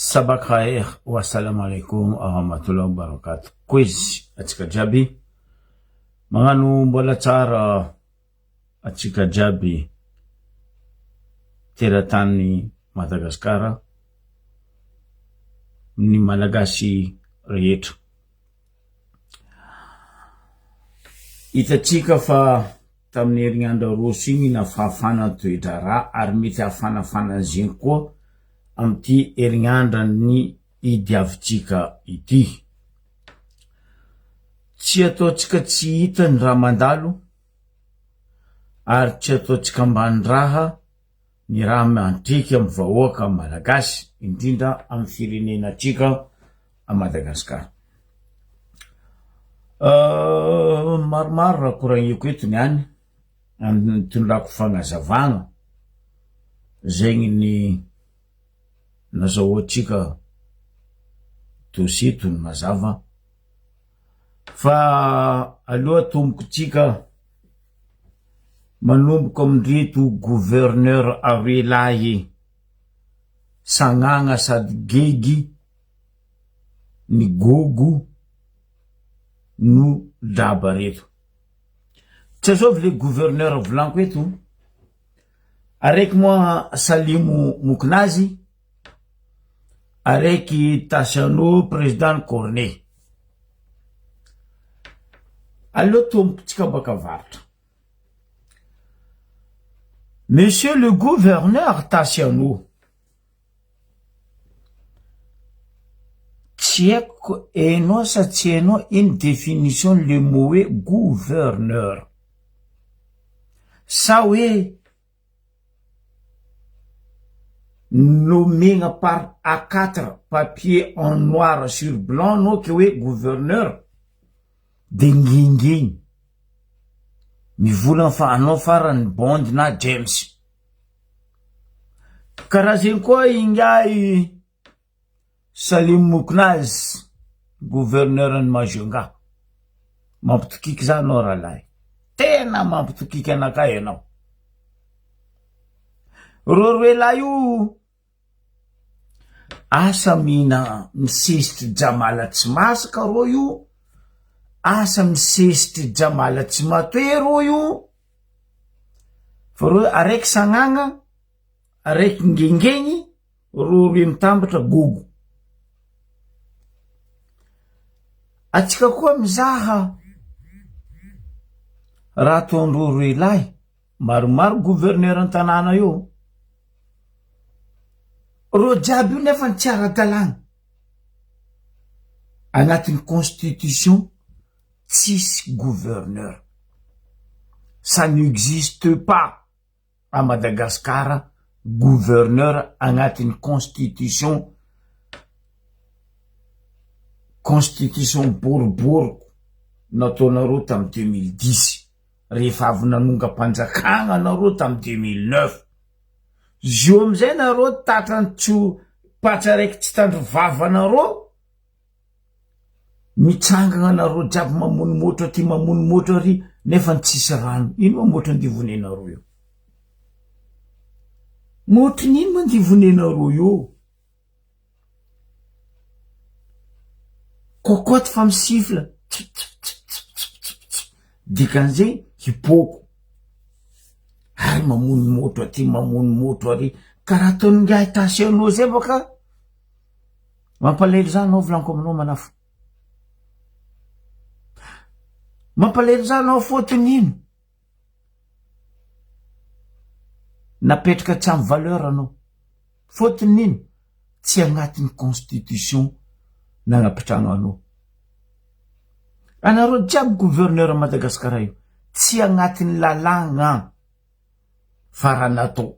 Sabakhair wa salam alaikum wa rahmatullah wa barakatuh. Quiz atsika jiaby. Magnano mbola tsara atsika jiaby teratany Madagascar ny Malagasy rehetra. Hitantsika fa tamin'ny herignandro aroso igny nafafana ny toe-draharaha ary mety hafanafana an'izegny koa amin'ity herignandran'ny idiavintsika ity. Tsy ataontsika tsy hita ny raha mandalo ary tsy ataontsika ambanin-draha ny raha miantraika amin'ny vahoaka malagasy, indrindra amin'ny firenenantsika à Madagascar. Maromaro raha koragniko eto niany, nitondrako fagnazavagna zegny ny nazahoantsika dossier tony mazava fa aloha atomboko-tsika Manomboka amindreto gouverneur aroe lahy sagnagna sady gegy ny gogo no daba reto. Tsy azovy le gouverneur volaniko eto, araiky moa Salimo Mokinazy, araiky Tassiano président ny Corneille. Aleo tombotsika baka avaratra. Monsieur le gouverneur Tassiano, tsy haiko hainao sa tsy hainao ino définition le mot hoe gouverneur. Sa hoe Nomena par A quatre papier en noir sur blanc anao ke hoe gouverneur de ngingigny mivolagna fa anao farany Bond na James. Karaha zegny koa ingahy Salim Moknaz gouverneur ny Majunga. Mampitokiky za anao rahalahy. Tena mampitokiky anakahy ianao. Reo roe lahy io asa mihina misesitry jamala tsy masaka reo io, asa misesitry jamala tsy matoe reo io, fa reo araiky sagnagna, araiky ngengegny, Reo roe mitambatra gogo. Atsika koa mizaha raha ataondreo roe lahy, maromaro gouverneur an-tanàna io, reo jiaby io nefa tsy ara-dalàna, agnatin'ny constitution tsisy gouverneur, ça n'existe pas. à Madagascar gouverneur agnatin'ny constitution constitution boriboriko nataonareo tamy 2010 rehefa avy nanongam-panjakana anareo tamy 2009 zio amizay nareo tatrany tsy patsa raiky tsy tandry vavanareo Mitsangana nareo jiaby mamono motro aty mamono motro ary nefa ny tsisy rano. Ino ma motro andivonenareo eo? Motro n'ino ma andivonenareo eo? Cocotte fa misifla tsiptsiptsiptsiptsip dikan'izay hipoko ary mamono motro aty mamono motro ary karaha ataon'ingahy Tassiano zay baka Mampalahelo za anao volaniko aminao manafo. Mampalahelo za anao fotony ino? Napetraka tsy amy valeur anao. Fotony ino? Tsy agnatin'ny constitution nagnapitrano anao. Anareo jiaby gouverneur Madagascar io tsy agnatin'ny lalàgna. fa raha natao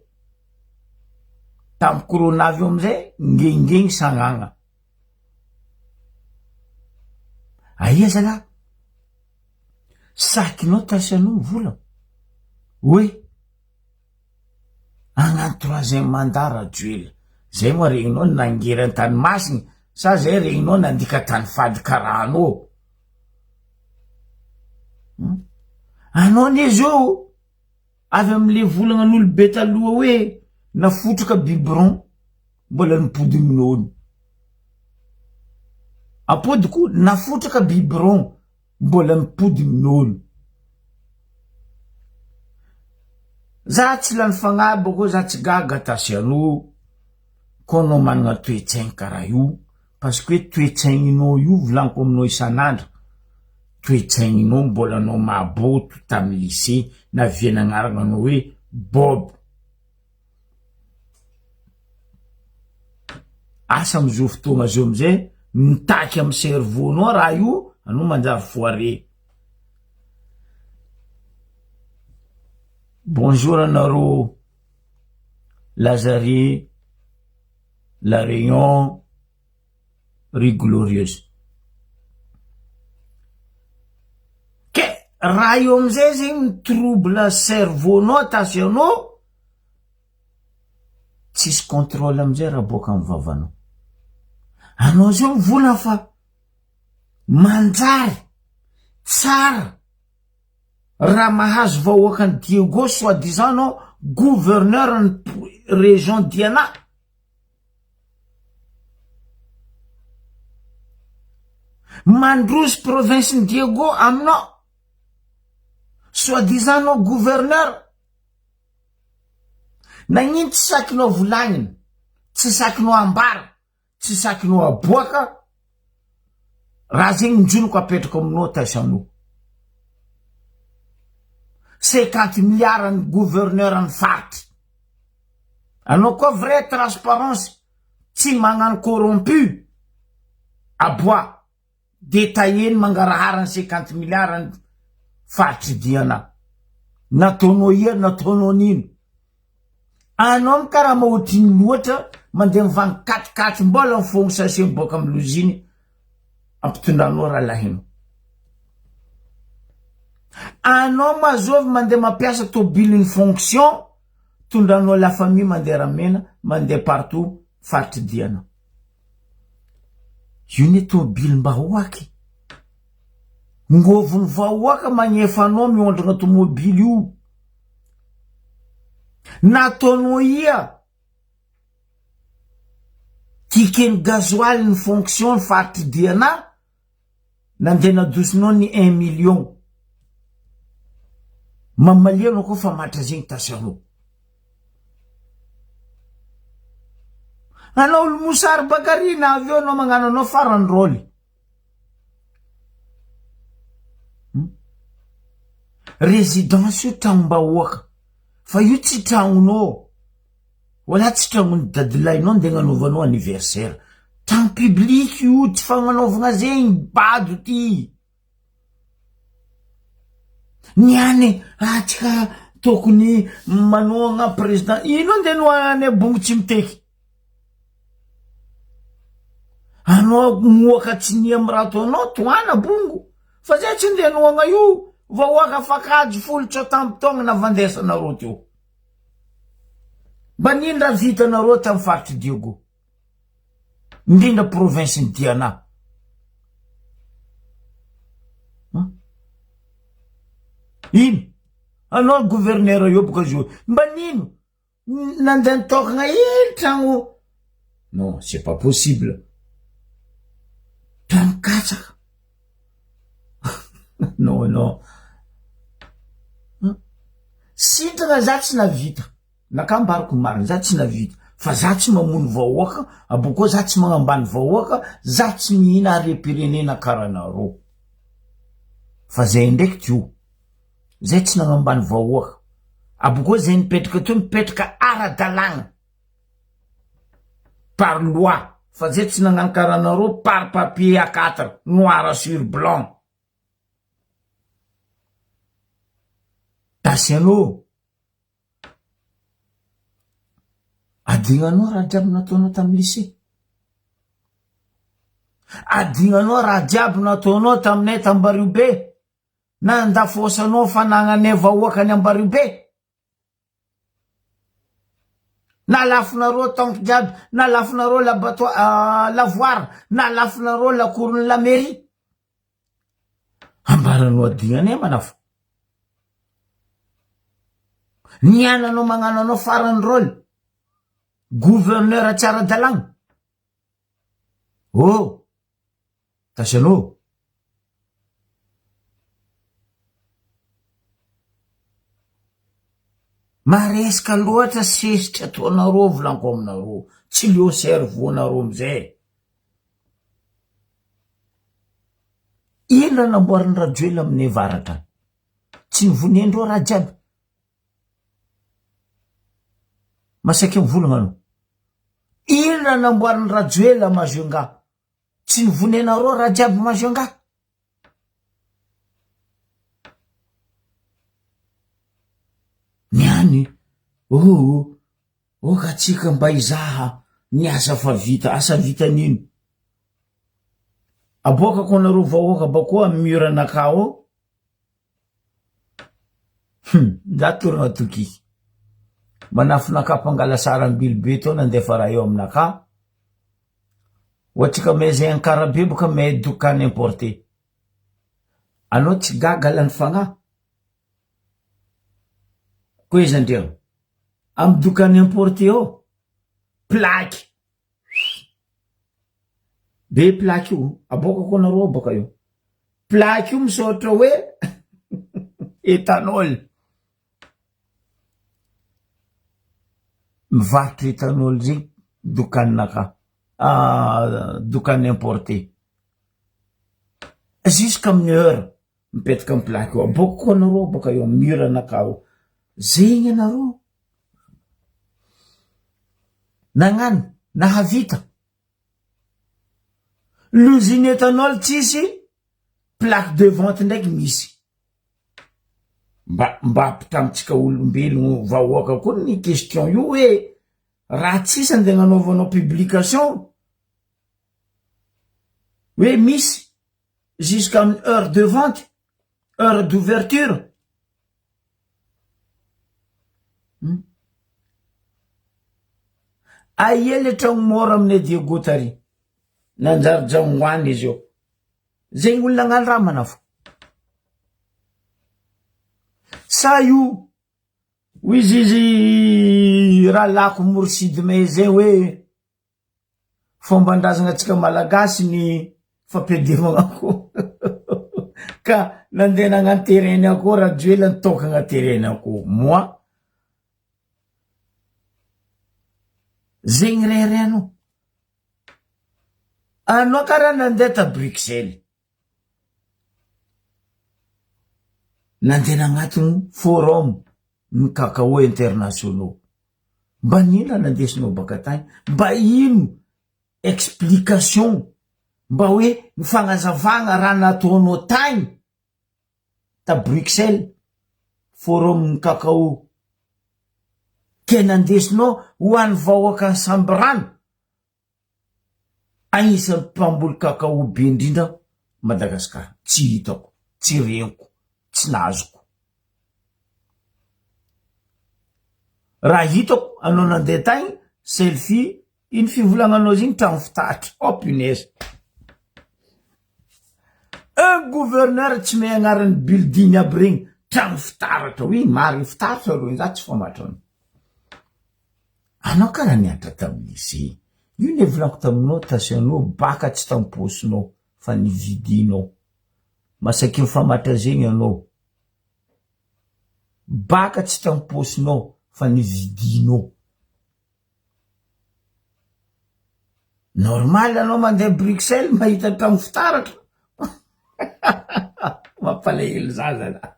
tamy corona avy eo amizay ngengeny sagnagna aia zalahy sakinao tasianao ny vola oe agnano troisième mandat rajoela zay moa regninao nangery antany masiny sa zay regninao nandika tany fady karaha anao anao anie zao Avy amle volagna n'olobe taloha hoe nafotroka biberon mbola nipody minono. Apodiko nafotraka biberon mbola mipody minono. Za tsy lany fagnahy boko za tsy gaga tasy aloha ko anao managna toetsaigny karaha io parce que toetsaignynao io volaniko aminao isan'andro toetsaignynao mbola anao maboto tamy lycée naviana agnarana anao hoe Bob. Asa amizao fotoagna zao amizay mitaky amy cerveau nao raha io anao manjary foire. Bonjour anareo Lazare, La Réunion, ry Glorieuse. Ke raha io amizay zegny mi-trouble cerveau nao attention-nao, tsisy contrôle amizay raha boaka amy vavanao. Anao zao mivola fa manjary, tsara raha mahazo vahoakan'i Diego soit disant anao gouverneur ny région Diana. Mandroso province-n'i Diego aminao, soit disant anao gouverneur. Nagnino tsy sakinao volagnina, tsy sakinao ambara, tsy sakinao aboaka, raha zegny njonoko apetrako aminao taisanao. 50 milliards ny gouverneur ny faritry. Anao koa vrai transparence, tsy magnano corrompu, aboa. Detailler ny mangarahara ny 50 milliards ny faritry Diana. Nataonao ia, nataonao nino. Anao mikarama ohatriny loatra mandeha mivangy katikaty mbola mifogno sachet miboaka amy loziny ampitondranao rahalahinao. Anao mazovy mandeha mampiasa tobilin'ny fonction tondranao la famille mandeha ramena mandeha partout faritry Diana. Io ne tomobilim-bahoaka e! Ngôvon'ny vahoaka magnefa anao miondragna tomobily io. Nataonao ia? Ticket-n'ny gasoil ny fonction ny faritry Diana, nandeha nadosonao ny un million. Mamalia anao koa fa matra zegny tasianao. Anao olo mosary bakary na avy eo anao magnano anao farany rôly. Hmm? Résidence io tragnom-bahoaka fa io tsy tragnonao. Wala tsy tragnon'ny dadilahinao ndeha agnanaovanao anniversaire. Tragno public io tsy fagnanaovagna zegny bado ty. Ny any atsika tokony manohagna président ino andeha nohagna bongo tsy miteky anao moaka tsy nia amy raha ataonao tohana bongo fa zay tsy ndeha nohagna io vahoaka fakajy folo tso tamby taogna navandesanareo teo mba nino raha vitanareo tamy faritry Diego indrindra province ny Diana. Ino? Anao gouverneur io boka zo. Mba nino? Nandeha nitokagna hely tragno. Non, c'est pas possible. Tragno katsaka. Non, non. Sitrana za tsy navita. Naka ambarako ny marina, za tsy navita fa za tsy mamono vahoaka, abokeo za tsy magnambany vahoaka, za tsy mihina harem-pirenena kara anareo, fa zay ndraiky teo, zay tsy nagnambany vahoaka, abokeo zay nipetraka teo nipetraka ara-dalàgna par loi, fa zay tsy nagnano kara anareo par papier à quatre, noir sur blanc. Tasianao. Adignanao raha jiaby nataonao tamy lycée. Adignanao raha jiaby nataonao taminay t'Ambariobe. Nandafosanao fanagnanay vahoakan'i Ambariobe. Nalafonareo tanky jiaby, nalafonareo laboratoire, lavoir, nalafonareo lakoron'ny la mairie. Ambaranao adignanay manafo. Ny ananao magnano anao farany rôle. Gouverneur tsy ara-dalàgna. Oh! Taciano. Maresaka loatra sesitra ataonareo volaniko aminareo, tsy leo cerveau nareo amizay. Ino raha namboarin'i Rajoelina aminay avaratra any? Tsy nivonendreo raha jiaby. Masaky mivolagna anao. Ino raha namboarin'i Rajoelina Majunga? Tsy nivonenareo raha jiaby Majunga? Ny any, oh, oka atsika mba hizaha ny asa fa vita, asa vita nino? Aboakako anareo vahoaka bakoa amy mur anakah ao. Hum, za torana tokiky. Manafina kapa angala sary ambilobe teo nandefa raha eo aminakah. Ohatrika mahay zay ankarabe boka mahay dokany importé. Anao tsy gaga lany fagnahy? Koa iza ndreo? Amy dokany importé ao, plaque. Be plaque io, aboakako anareo ao baka io. Plaque io misaotra hoe ethanol. Mivarotra ethanol zegny dokaninakà, dokany importé. Jusqu'amin'ny heure mipetaka amy plaque io, aboakako anareo ao baka io, amy mur anakà ao. Zegny anareo. Nagnano, nahavita. L'usine ethanol tsisy, plaque de vente ndraiky misy. Mba mba ampitamintsika olombelogno vahoaka koa ny question io hoe raha tsisy andeha agnanaovanao publication hoe misy jusqu'amin'ny heure de vente, heure d'ouverture. Hum. Aia le tragno mora aminay Diego tary? Nanjary jangoany izy io. Zegny olona agnano raha manafo. Sa io hoy izy izy rahalahiko Morsidime zay hoe Fomban-drazana antsika malagasy ny fampiadivana akoho ka nandeha nagnano terrain akoho Rajoelina nitokagna terrain akoho moi zegny reharehanao anao karaha nandeha ta Bruxelles Nandeha nagnatony forum ny cacao internationaux. Mba n'ino raha nandesinao baka tagny? Mba ino explication mba hoe ny fagnazavagna raha nataonao tagny ta Bruxelles forum ny cacao ke nandesinao ho an'ny vahoakan'i Sambirano? Agnisan'ny mpamboly cacao be indrindra Madagascar, tsy hitako, tsy reniko, tsy nazoko. Raha hitako anao nandeha tagny, selfie, iny fivolagnanao izy iny tragno fitaratra, oh punaise. Un gouverneur tsy mahay agnaran'ny building aby regny, tragno fitaratra, oui marigny fitaratra reo, za tsy famatrana. Anao kara nianatra tam lycée. Io ne volaniko taminao tasianao baka tsy tam paosinao fa nividinao. Masaky mifamatra zegny anao. Baka tsy tam paosinao fa nividinao. Normal anao mandeha Bruxelles mahita trano fitaratra. Mampalahelo za zalahy.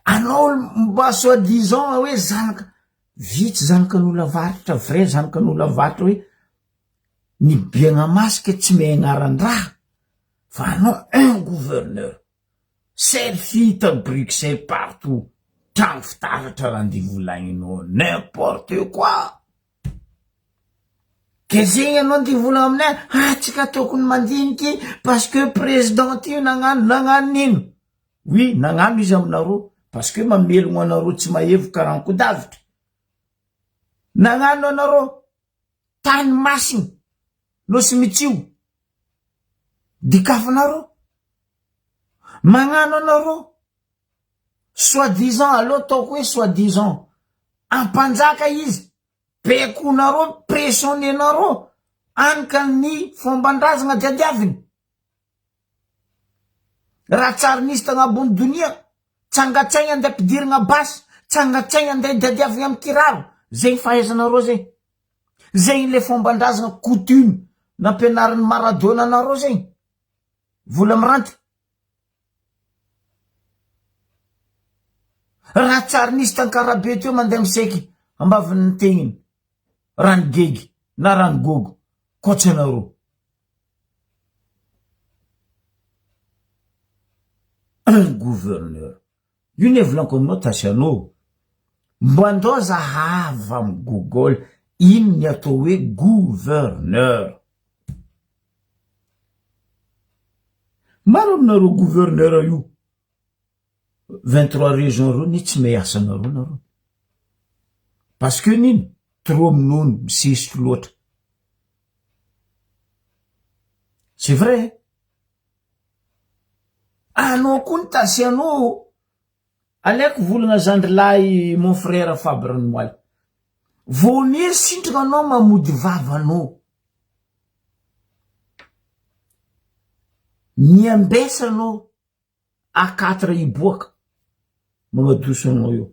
Anao mba soit disant hoe zanaka Vitsy zanakan'olo avaratra vrai zanakan'olo avaratra hoe ny biagna masque tsy mahay agnaran-draha fa anao un gouverneur selfie tany Bruxelles partout tragno fitaratra rendez vous lahinao n'importe quoi ke zegny anao nde hivolagna aminay ah tsika tokony mandiniky parce que président ty nagnano nagnano nino Oui, nagnano izy aminareo parce que mamelogno anareo tsy mahevo karankodavitra. Nagnano anareo tany masigny Nosy Mitsio dikafonareo. Magnano anareo soit disant aleo ataoko hoe soit disant ampanjaka izy bekonareo pressionner-nareo any ka ny fomban-drazagna diadiaviny. Raha tsary nisy tagnabony donia, tsangatsaigna andeha ampidirigna basy, tsangatsaigna andeha diadiavigna amy kiraro, zegny fahaizanareo zegny. Zegny le fomban-drazagna coutume nampianarin'i Maradona anareo zegny. Vola miranty. Raha tsary nisy tankarabe teo mandeha miseky ambavin'ny tegniny, rano gegy na rano gogo, koa tsy anareo. Un gouverneur. Io ne volaniko aminao Tasiano. Mba ndao zahava am google ino ny atao hoe gouverneur. Maro aminareo gouverneur io 23 régions reo ne tsy mahay asanareo nareo. Parce que nino? Trop minono, misesitry loatra. C'est vrai. Anao koa ny Tasiano. Alaiko volagna zandry lahy mon frère Fabre Noaly. Vao miely sintrika anao mamody vava anao. Miambesa anao A quatre hiboaka magnadoso anao eo.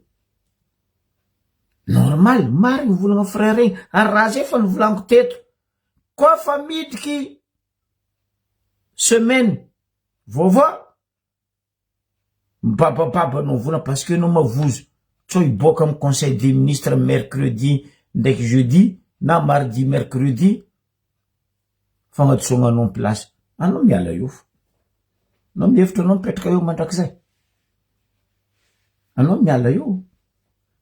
Normal, marigny volagna frère igny ary raha zay efa nivolaniko teto. Koa fa midriky semaine vaovao mibabababa anao vola parce que anao mavozo tsao hiboaka amy conseil des ministres mercredi ndraiky jeudi na mardi mercredi fagnadisoagna anao am place anao miala eo fo anao mihevitra anao mipetraka eo mandrakizay anao miala eo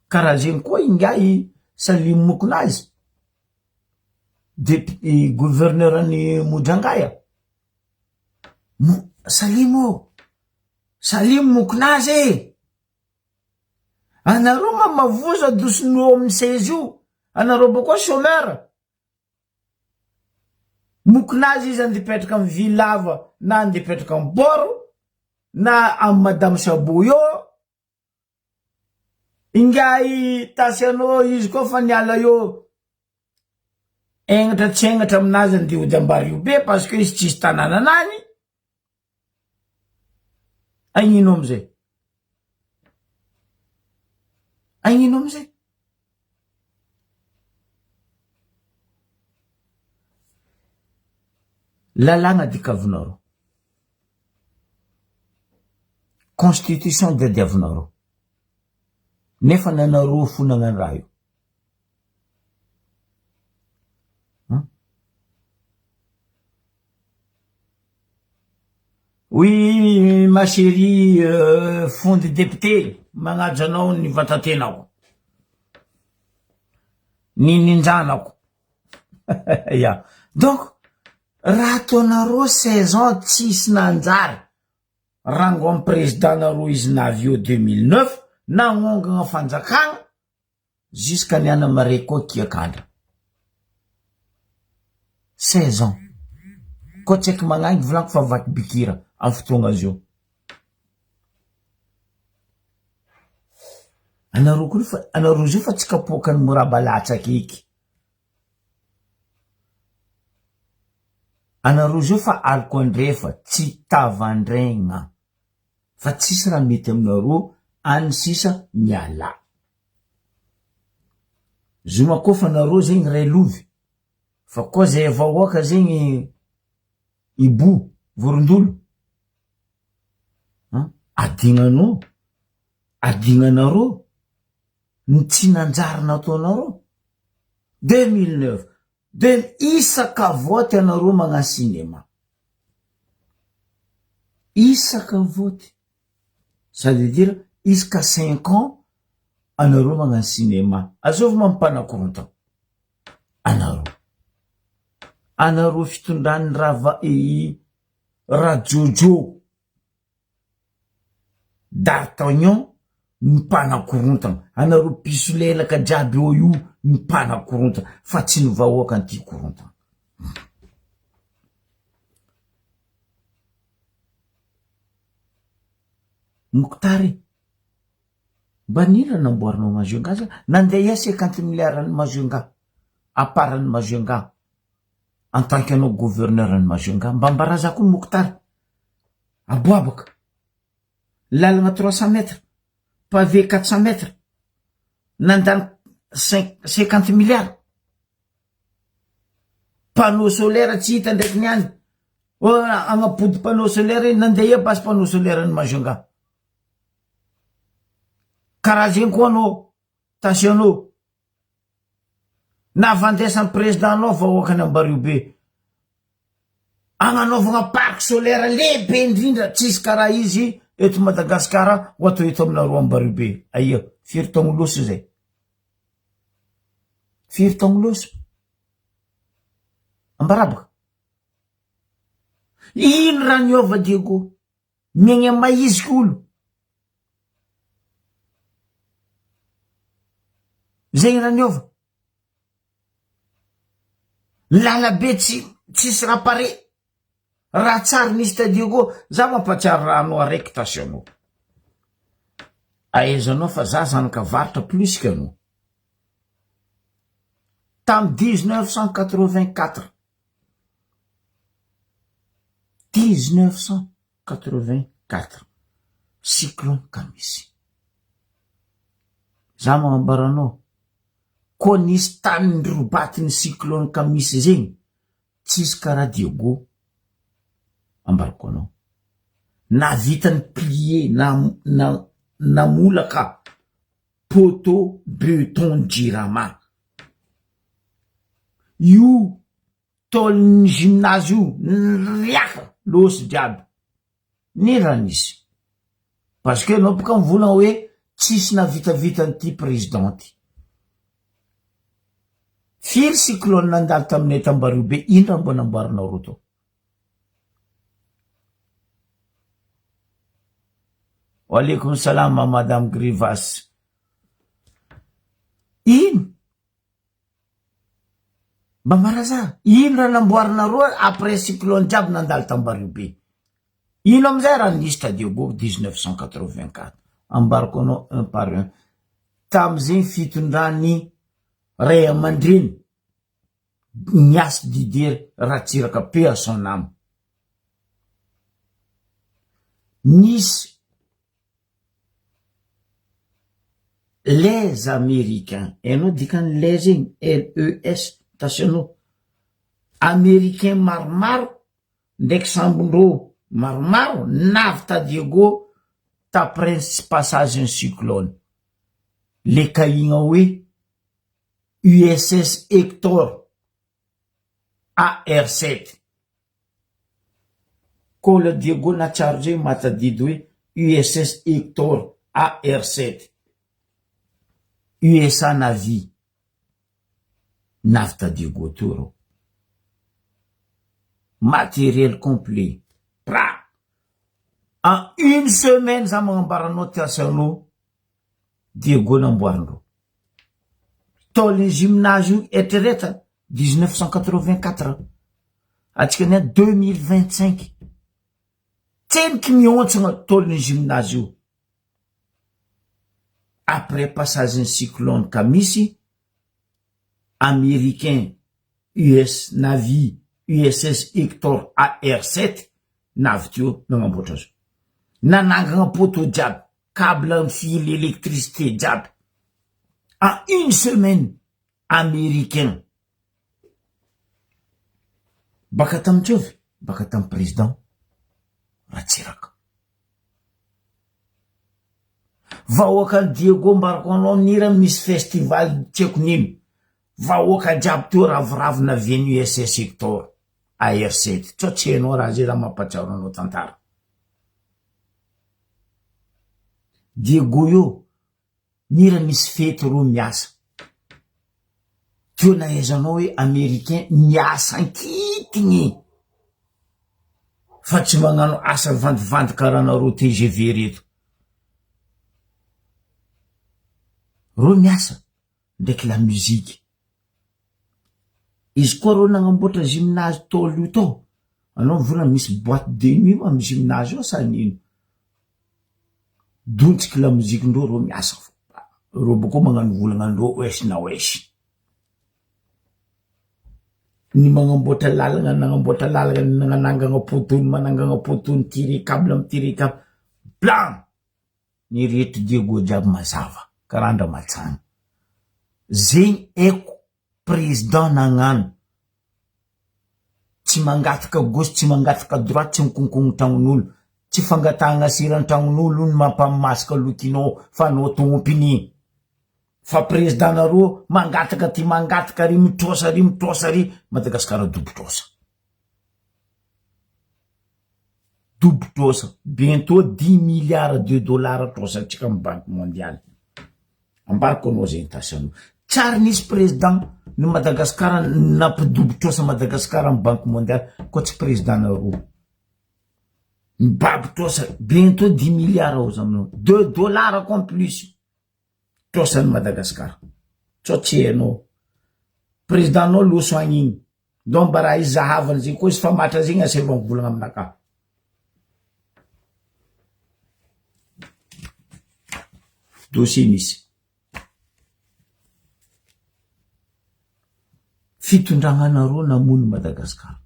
karaha zegny koa ingahy Salim Mokonazy Député gouverneur ny Mojangaya Salim ô Salim Mokonazy e anareo ma mavozo adoson'io eo amin'ny seza io anareo bakeo chômeur Mokonazy izy andeha hipetraka amy vy lava na andeha hipetraka amy bord na amy madame Chabot eo Ingahy Tasiano izy koa fa niala eo Egnatra tsy egnatra aminazy andeha hody Ambariho be parce que izy tsisy tanànanany Agnino amizay? Agnino amizay? Lalàgna dikavinareo. Constitution diadiavinareo. Nefa nanareo fo nagnano raha io. Oui ma chérie fondy député magnaja anao ny vatatenako ny ninjanako ya donc raha ataonareo 16 ans tsisy nanjary rango amy président nareo izy navy eo 2009 nagnongana fanjakana Jusqu'à niana mare koa kiakandra. 16 ans. Koa tsy haiko magnangy volaniko fa vaky bikira am fotoagna zio. Anareo koa fa anareo zio fa tsy kapoakany moraba latsaka eky. Anareo zio fa aloko andrefa tsy tavandregna. Fa tsisy raha mety aminareo any sisa mialà. Zoma koa fa nareo zegny ray lovy fa koa zay vahoaka zegny ibo vorondolo an adignanao adignanareo ny tsy nanjary nataonareo 2009 de isaka vote anareo magnano cinéma isaka vote ça veut dire isaka cinq ans anareo magnano cinéma azovy mampanakorontan anareo anareo fitondrany rava i rajojo D'Artagnan ny mpanakorontana, anareo mpisolelaka jiaby eo io ny mpanakorontana fa tsy ny vahoaka anty korontana. Mokhtar e, mba nila namboarinao Majunga za, nandeha ia 50 milliards ny Majunga, à part ny Majunga, en tant que anao gouverneur ny Majunga, mba ambara za koa Mokhtar, aboabaka. Lalagna 300 mètres, pavé 400 mètres, nandany 50 milliards. Panneau solaire tsy hita ndraiky niany. Oh, agnapody panneau solaire iny, nandeha ia basy panneau solaire ny Majunga. Karaha zegny koa anao, tasianao. Nahafantesan'ny président anao vahoakan'i Ambariobe. Agnanaovagna parc solaire lehibe indrindra tsisy karaha izy eto Madagasikara ho atao eto aminareo Ambariobe. Aia, firy taogno loso zay? Firy taogno loso? Ambarabaka. Ino raha niova Diego? Miaigna maiziky olo. Zegny raha niova. Lalabe tsy tsisy raha pare. Raha tsary nisy ta Diego, za mampatsiaro raha anao araiky tasy anao. Ahaizanao fa za zanaka varotra plus que anao. Tamy 1984, 1984, cyclone Kamisy. Za magnambara anao, koa nisy tany nirobatin'ny cyclone Kamisy zegny, tsisy karaha Diego, ambarako anao. Nahavita ny plier, na na namolaka poteau beton jirama. Io tôle-n'ny gymnase io niriaka lôsy jiaby. Ny raha nisy. Parce que anao boka mivolagna hoe tsisy nahavitavita an'ity président ty. Firy cyclone nandalo taminay t'Ambariobe, ino raha mbo namboarinareo tao? Waalaikum salam madame Grivas. Ino? Mba maraza, ino raha namboarinareo après cyclone jiaby nandalo t'Ambariobe? Ino amizay raha nisy ta Diego 1984? Ambarako anao un par un. Tamizegny fitondrany ray aman-dreny Niasy Didier Ratsiraka paix à son âme. Nisy les Américains, hainao dikan'ny les zegny? LES, tasianao, Américains maromaro ndraiky sambondreo maromaro navy ta Diego ta prince passage ny cyclone, le kahigna hoe USS Hector AR7. Kola Diego nahatsiaro zay mahatadidy hoe USS Hector AR7. USA Navy nafta Diego teo reo. Matériel complet. Pra! En une semaine za magnambara anao ty asanao Diego namboarindreo. Tao le gymnase io eritreretra 1984 atsika niany 2025 tseniky mihontsona tao le gymnase io après passage ny cyclone ka misy américain US Navy USS Hector AR7 navy teo nagnamboatra azy nanangana poteau jiaby Cable fil électricité jiaby en une semaine américain baka tamy tsovy baka tamy président Ratsiraka vahoakan'i Diego ambarako anao nira misy festival tsy haiko nino vahoaka jiaby teo ravoravo navian'ny USS Hector ARC tsao tsy hainao raha zay raha mampatsiaro anao tantara. Diego io mira misy fety reo miasa teo nahaizanao hoe americain miasa ankitigny fa tsy magnano asa vandivandy karaha anareo tgv reto reo miasa ndraiky la musique Izy koa rô nagnamboatra gymnase tôle io tao, anao mivolagna misy boite de nuit moa amy gymnase io sa nino? Dontsiky lamozikindreo rô miasa fô, rô bôkeo magnano volagnandreo wesh na wesh. Ny magnamboatra lalagna nagnamboatra lalagna ny nagnanangana poteau ny manangana poteau ny tirer cable amy tirer cable, blanc! Ny reto Diego jiaby mazava karaha Andramatsagny. Zegny aiko président nagnano. Tsy mangataka gauche tsy mangataka droite tsy mikonkono tragnon'olo. Tsy fangatahagna sira an-tragnon'olo no mampamasaka lokinao fa anao tompiny. Fa président nareo mangataka ty mangataka ary mitrosa ary mitrosa ary Madagasikara dobo trosa. Dobo trosa. Bientôt dix milliards de dollars trosantsika amy banque mondiale. Ambarako anao zegny tasianao. Tsary nisy président ny Madagasikara nampidobo trosa Madagasikara amy banque mondiale koa tsy président nareo. Mibaby trosa bientôt dix milliards ozy aminao. De dollars koa en plus. Trosan'i Madagascar. Tsao tsy hainao. Président nao loso agny igny. Donc mba raha izy zahavana zegny koa izy fa matra zegny asaivo mivolagna aminakahy. Dossier misy. Fitondragnanareo namono Madagascar.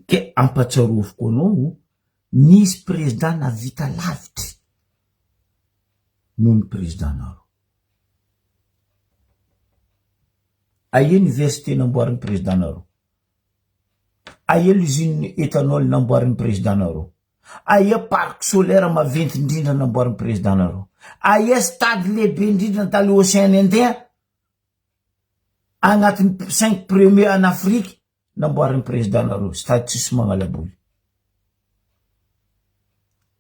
Ke ampatsaroviko anao, nisy président nahavita lavitry noho ny président nareo. Aia université namboarin'ny président nareo? Aia l'usine ethanol namboarin'ny président nareo? Aia parc solaire maventy indrindra namboarin'ny président nareo? Aia stade lehibe indrindra tany Océan Indien agnatin'ny cinq premiers en Afrique namboarin'ny président nareo stade tsisy magnalaboly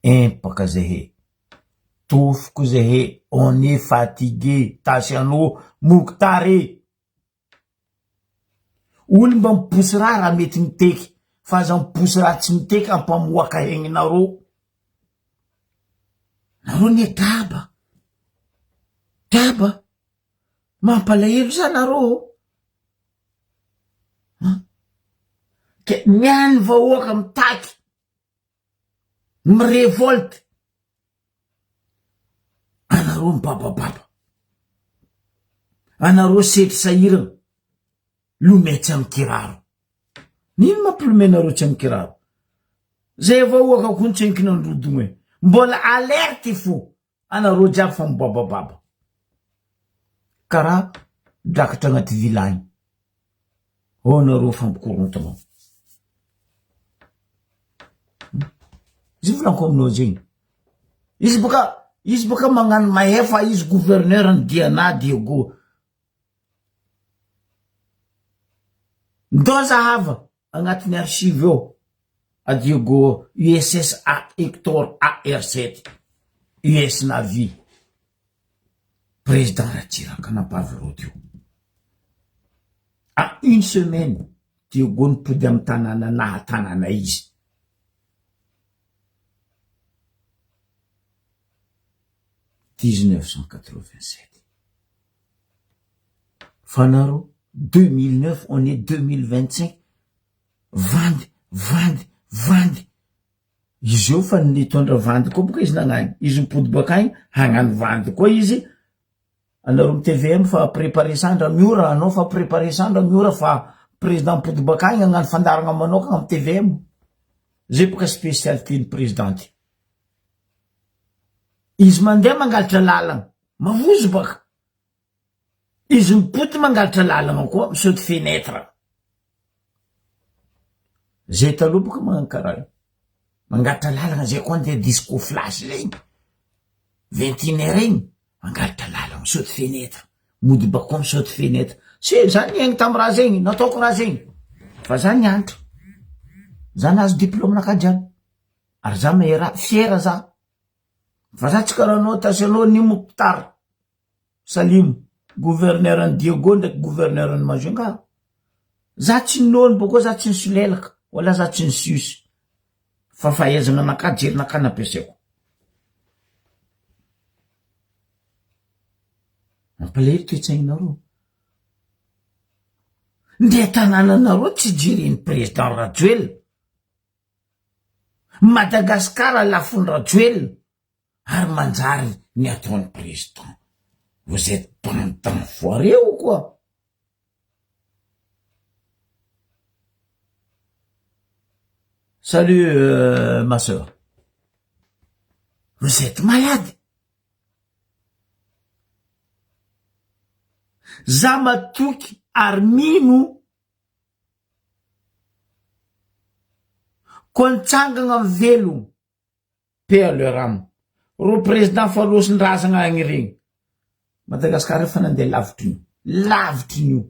empaka zahe tofoko zahe on est fatigué tasy anao mokotary olo mba miposy raha raha mety miteky fa aza miposy raha tsy miteky ampamoaka hegninareo nareo ne daba daba mampalahelo za nareo Ke ny an'ny vahoaka mitaky, mi-revolte, anareo mibabababa, anareo setry sahirana, lomay tsy amin'ny kiraro. N'ino mampilomay anareo tsy amin'ny kiraro? Zay vahoaka koa tsy ankinan-drodogno e. Mbola alerte fo. Anareo jiaby fa mibabababa karaha drakatra agnaty vilagny ao nareo fampikorontana ao. Izy volaniko aminao zegny, izy boka izy boka magnano mahefa izy gouverneur ny Diana Diego. Ndao zahava agnatin'ny archive ao a Diego USS A Hector AR 7 US Navy Président Ratsiraka nampavy route io. A une semaine Diego nipody amy tanàna naha tanàna izy. 1987. Fa nareo 2009 on est 2025 vandy vandy vandy izy eo fa nitondra vandy koa boka izy nagnany izy mipody bakagny hagnano vandy koa izy anareo amy tvm fa prepare sandra miora anao fa prepare sandra miora fa président mipody bakagny hagnano fandaharagna manokagna amy tvm zay boka spécialité ny président ty izy mandeha mangalatra lalagna mavozo baka Izy mipoty mangalatra lalagna koa misaoty fenetre. Zay taloha boka magnano karaha io. Mangalatra lalagna zay koa andeha disco flash zegny. Vingt une heure igny mangalatra lalagna misaoty fenetre. Mody bakao misaoty fenetre. Se za niaigny tamy raha zegny, nataoko raha zegny. Fa za nianatra. Za nahazo diplôme naka jiaby. Ary za mahay raha, fier za. Fa za tsy karaha anao tasy anao ny Mokhtar. Salimo, gouverneur an'i Diego ndraiky gouverneur an'i Majunga. Za tsy nôny bôko za tsy nisolelaka, wala za tsy nisusy. Fa fahaizana anakahy jerinakahy nampiasaiko. Mampalahelo toe-tsainareo. Ndeha tanànanareo tsy jeren'ny président Rajoelina. Madagascar lafony Rajoelina. Ary manjary ny ataon'ny président. Vous êtes bande d'enfoirés ou quoi? Salut euh, ma soeur. Vous êtes malade. Za matoky ary mino koa nitsangagna velogno paix à leur âme. Reo président falosin-drazagna agny regny. Madagascar efa nandeha lavitry io. Lavitry io.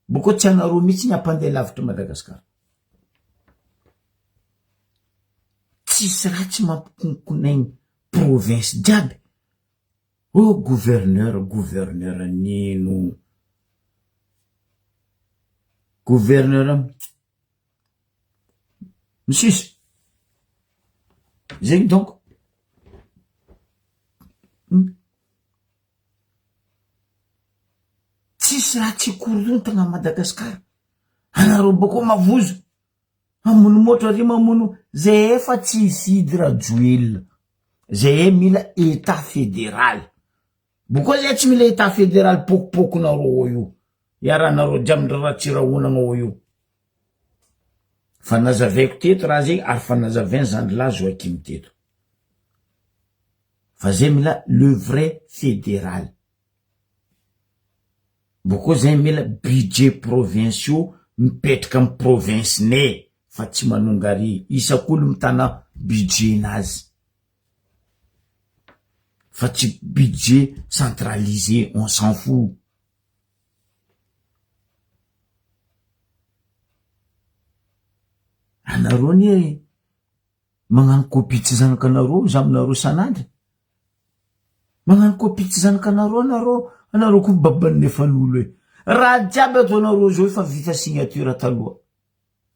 Boko tsy anareo mihitsy ny hampandeha lavitry Madagascar. Tsisy raha tsy mampikonkonaigny province jiaby. Oh gouverneur, gouverneur nino. Gouverneur Misisy. Zegny donc. Tsisy raha tsy korontana à Madagascar. Anareo bôko mavozo. Hamono môtro ary mamono. Zay efa tsy hifidy Rajoelina. Zay mila Etat fédéral. Bôko zay tsy mila Etat fédéral pokopokonareo ao io. Iarahanareo jiaby ndry Ratsirahonagna ao io. Fa nazavaiko teto raha zegny ary fa nazavainy zandrilahy Joachim teto. Fa zay mila le vrai fédéral. Boko zay mila budget provinciaux mipetraka amy province nay fa tsy manonga ary isak'olo mitana budget nazy. Fa tsy budget centralisé on s'en fout. Anareo anie magnano copie tsy zanakanareo za aminareo isan'andro e, magnano copie tsy zanakanareo anareo, anareo koa baban'ny efan'olo e, raha jiaby ataonareo zao efa vita signature taloha,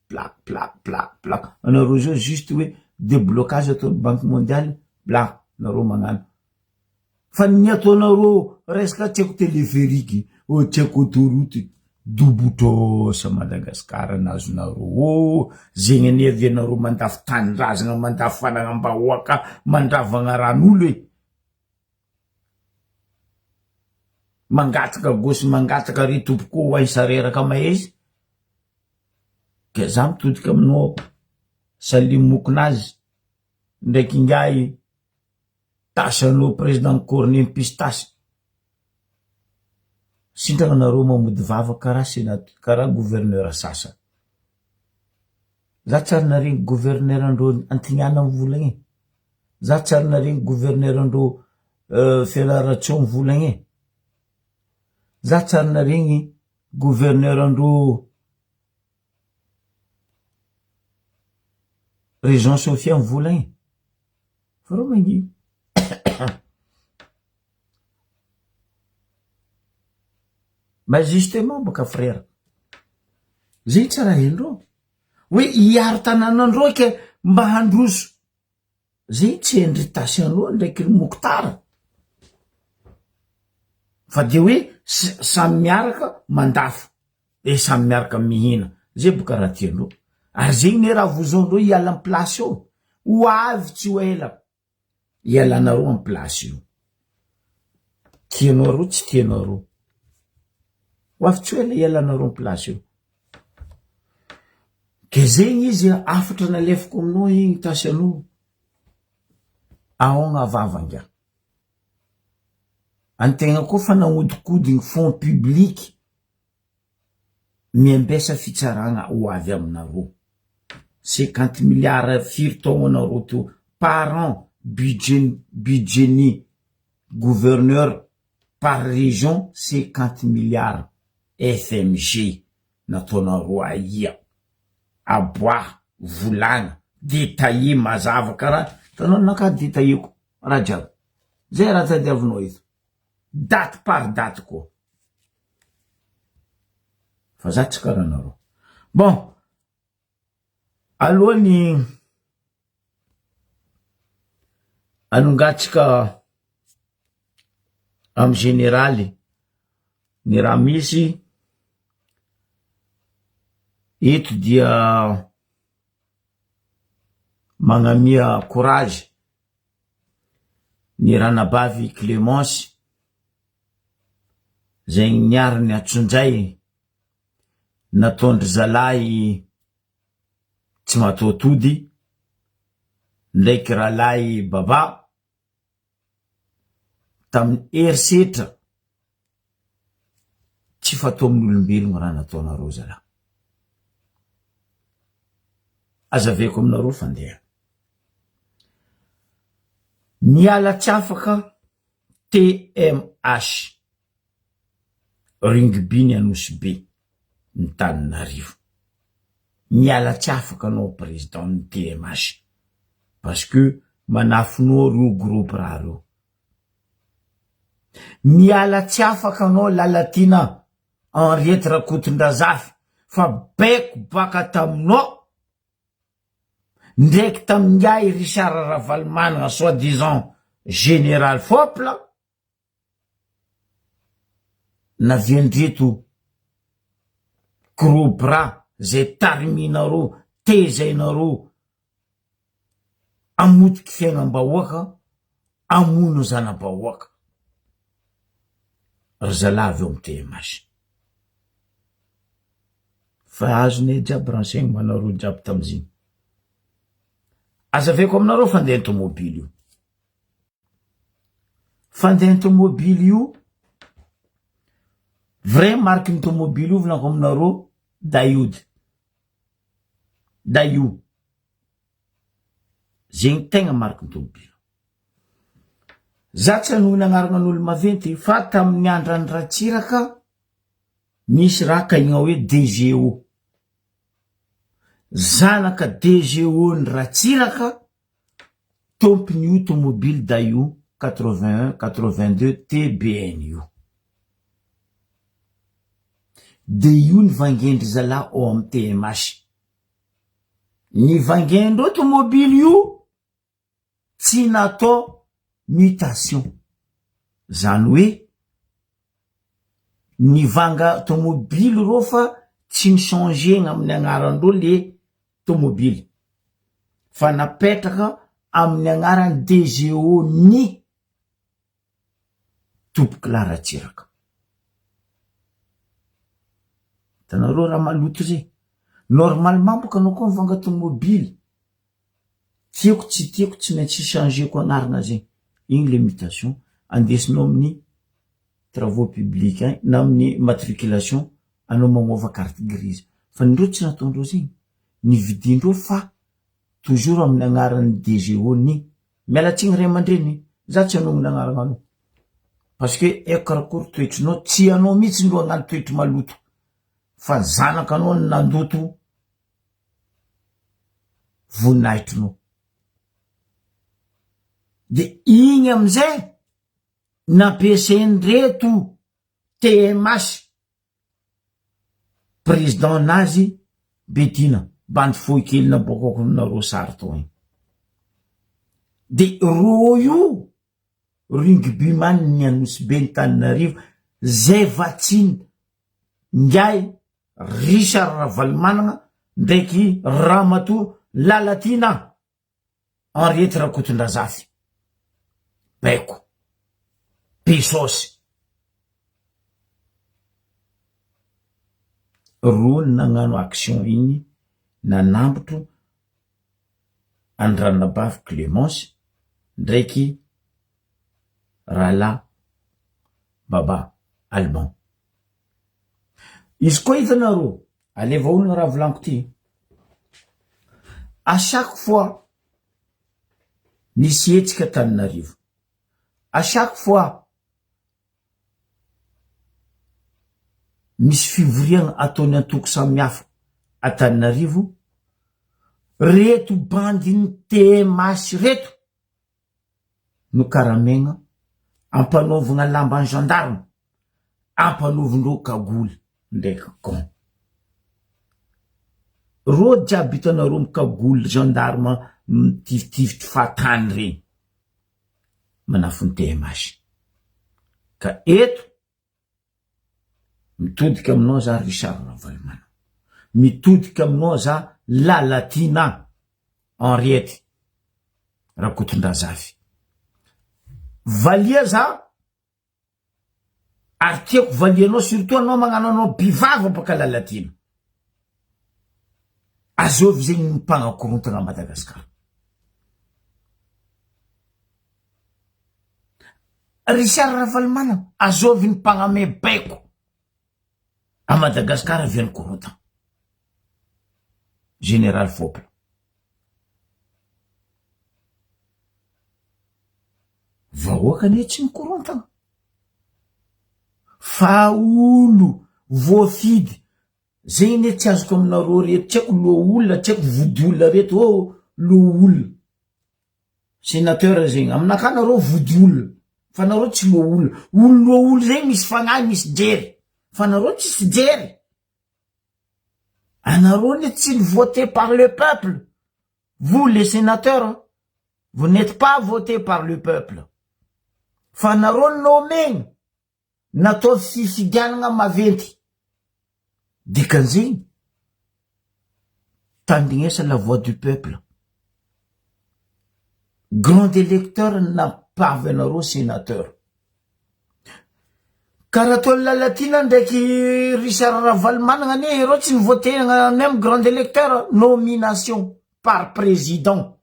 bla bla bla bla, anareo zao juste hoe deblocage ataon'ny banque mondiale bla nareo magnano. Fa ny ataonareo resaka tsy haiko téléphérique, oh tsy haiko autoroute, dobo trosa Madagascar nazonareo oh, zegny anie avy anareo mandafo tanindrazagna, mandafo fanagnam-bahoaka, mandravagna ran'olo e. Mangataka gauche mangataka ry tompoko ho aiza reraka mahezy. Ke za mitodika aminao Salim Mokonazy ndraiky ingahy Tasy anao président cornet pistasy. Sitrana nareo mamody vava karaha senat karaha gouverneur sasany. Za tsy ary naregny gouverneur andreo Antignana mivolagna e. Za tsy ary naregny gouverneur andreo Fianarantsoa mivolagna e. Za tsy ary naregny gouverneur andreo Région Sofia mivola igny fa reo mangina. Mais justement baka frère, zegny tsy raha haindreo hoe hiaro tanànandreo ke mba handroso. Zay tsy hain-dry Tassiano ndraiky ry Mokhtar fa de hoe samy miaraka mandafo de samy miaraka mihina, zay boka raha tiandreo, ary zegny ne raha vozoandreo hiala am place eo, ho avy tsy ho ela hialanareo am place io, tianareo tsy tianareo, ho avy tsy ho ela hialanareo am place io. Ke zegny izy hafatra nalefako aminao igny Tassiano, ahogna vava ngia. Antegna koa fa nagnodikodigny fonds public, miambesa fitsaragna ho avy aminareo. 50 milliards firy taogno anareo teo par an budget budget-ny gouverneur par région 50 milliards FMG. nataonareo aia? Aboaha, volagna, detailler mazava karaha hitanao ninakahy detailleko raha jiaby, zay raha tadiavinao eto, date par date koa, fa za tsy karaha anareo, bon alohan'ny anongatsika amy generaly ny raha misy eto dia magnamia courage ny ranabavy Clemence zay niaro ny antsonjay nataon-dry zalahy. tsy matoatody ndraiky rahalahy Baba tamin'ny herisetra tsy fatao amin'olombelogno raha nataonareo zalahy. Azavaiko aminareo fandeha. Miala tsy afaka TMH rugby ny Anosibe ny Taninarivo. Miala tsy afaka anao président ny TMH parce que manafinao reo gros bras reo. Miala tsy afaka anao Lalatiana Henriette Rakotondrazafy fa baiko baka taminao ndraiky tamin'ingahy Richard Ravalomanana soit disant général fopla naviandreto gros bras zay tariminareo tezainareo hamotiky fiainam-bahoaka, hamono zana-bahoaka ry zalahy avy ao am TMH. Fa azonay jiaby renseignement nareo jiaby tamizigny. Azavaiko aminareo fandehan'ny tomobily io. Fandehan'ny tomobily io, vrai marque ny tomobily io volaniko aminareo, Daiody. Daio. Zegny tegna mariky ny tômôbila. Za tsy hanohina agnaranan'olo maventy fa tamin'ny andran'i Ratsiraka nisy raha kaigna hoe DGO. Zanaka DGO-n'i Ratsiraka Tompon'io tomobily Daewoo 81 82 TBN io. De io ny vangen-dry zalahy ao amin'ny TMH. Ny vangen-dreo tomobily io tsy natao mutation. Zany hoe nivanga tomobily reo fa tsy ni-changer-na amin'ny agnaran-dreo le tomobily fa napetraka amin'ny agnaran'ny DGO ny Tompokolahy Ratsiraka. Hitanareo raha maloto zay. Normalement boka anao koa mivanga tomobily, tiako tsy tiako tsy maintsy changer-ko anarana zay. Igny le mutation andesinao amin'ny travaux publics agny na amin'ny matriculation anao magnova carte grise. Fa ny ndreo tsy nataondreo zegny, nividindreo fa toujours amin'ny agnaran'ny DGO ny, miala tsiny ray aman-dreny, za tsy hanonona agnarana anao parce que haiko karakory toetrinao, tsy anao mihitsy no hagnano toetry maloto fa zanakanao no nandoto voninahitrinao, de igny amizay nampiasain'ireto TMH Président nazy Bedina bandy fohy kely naboakako aminareo sary tao igny. De rô io rugbyman ny Anosibe ny Tananarivo zay vatsiny ingahy Richard Ravalomanagna ndraiky Ramatoa Lalatiana Henriette Rakotondrazafy, baiko, be saosy. Ro nagnano action igny nanambotro an-dRanabavy Clemence ndraiky rahalahy Baba Alban. Izy koa hitanareo, aleva olona raha volaniko ty, à chaque fois misy hetsika Antananarivo, à chaque fois misy fivoriana ataon'ny antoko samihafa Antananarivo, reto bandin'ny TMH reto no karamegna ampanaovagna lamban'ny gendarme, ampanaovindreo kagoly ndraiky gant. Reo jiaby hitanareo mikagoly gendarme mitifitifitry fahatany regny, manafo ny TMH. Ka eto Mitodika aminao za Richard Ravalomanana. Mitodika aminao za Lalatiana Henriette Rakotondrazafy. Valia za ary tiako valianao surtout anao magnano anao bivava baka Lalatiana. Azovy zegny ny mpagnakorontagna Madagascar. Richard Ravalomanana, azovy ny mpagname baiko a Madagascar avy any korontagna. Général Fopla. Vahoaka anie tsy mikorontagna fa olo voafidy Zay anie tsy azoko aminareo reto tsy haiko loha olona tsy haiko vody olona reto oh loha olona senateur zegny aminakahy nareo vody olona fa nareo tsy loha olona olo loha olo zegny misy fagnahy misy jery fa nareo tsisy jery anareo anie tsy ny voté par le peuple vous les senateurs vous n'etes pas voté par le peuple fa nareo nomegny Natao fifidianana maventy. Dikan'izegny, tandrignesa la voix du peuple. Grand électeur nampavy anareo sénateur. Ka raha ataon'i Lalatiana ndraiky Richard Ravalomanana anie ireo tsy ni-voter même grand électeur, nomination par président.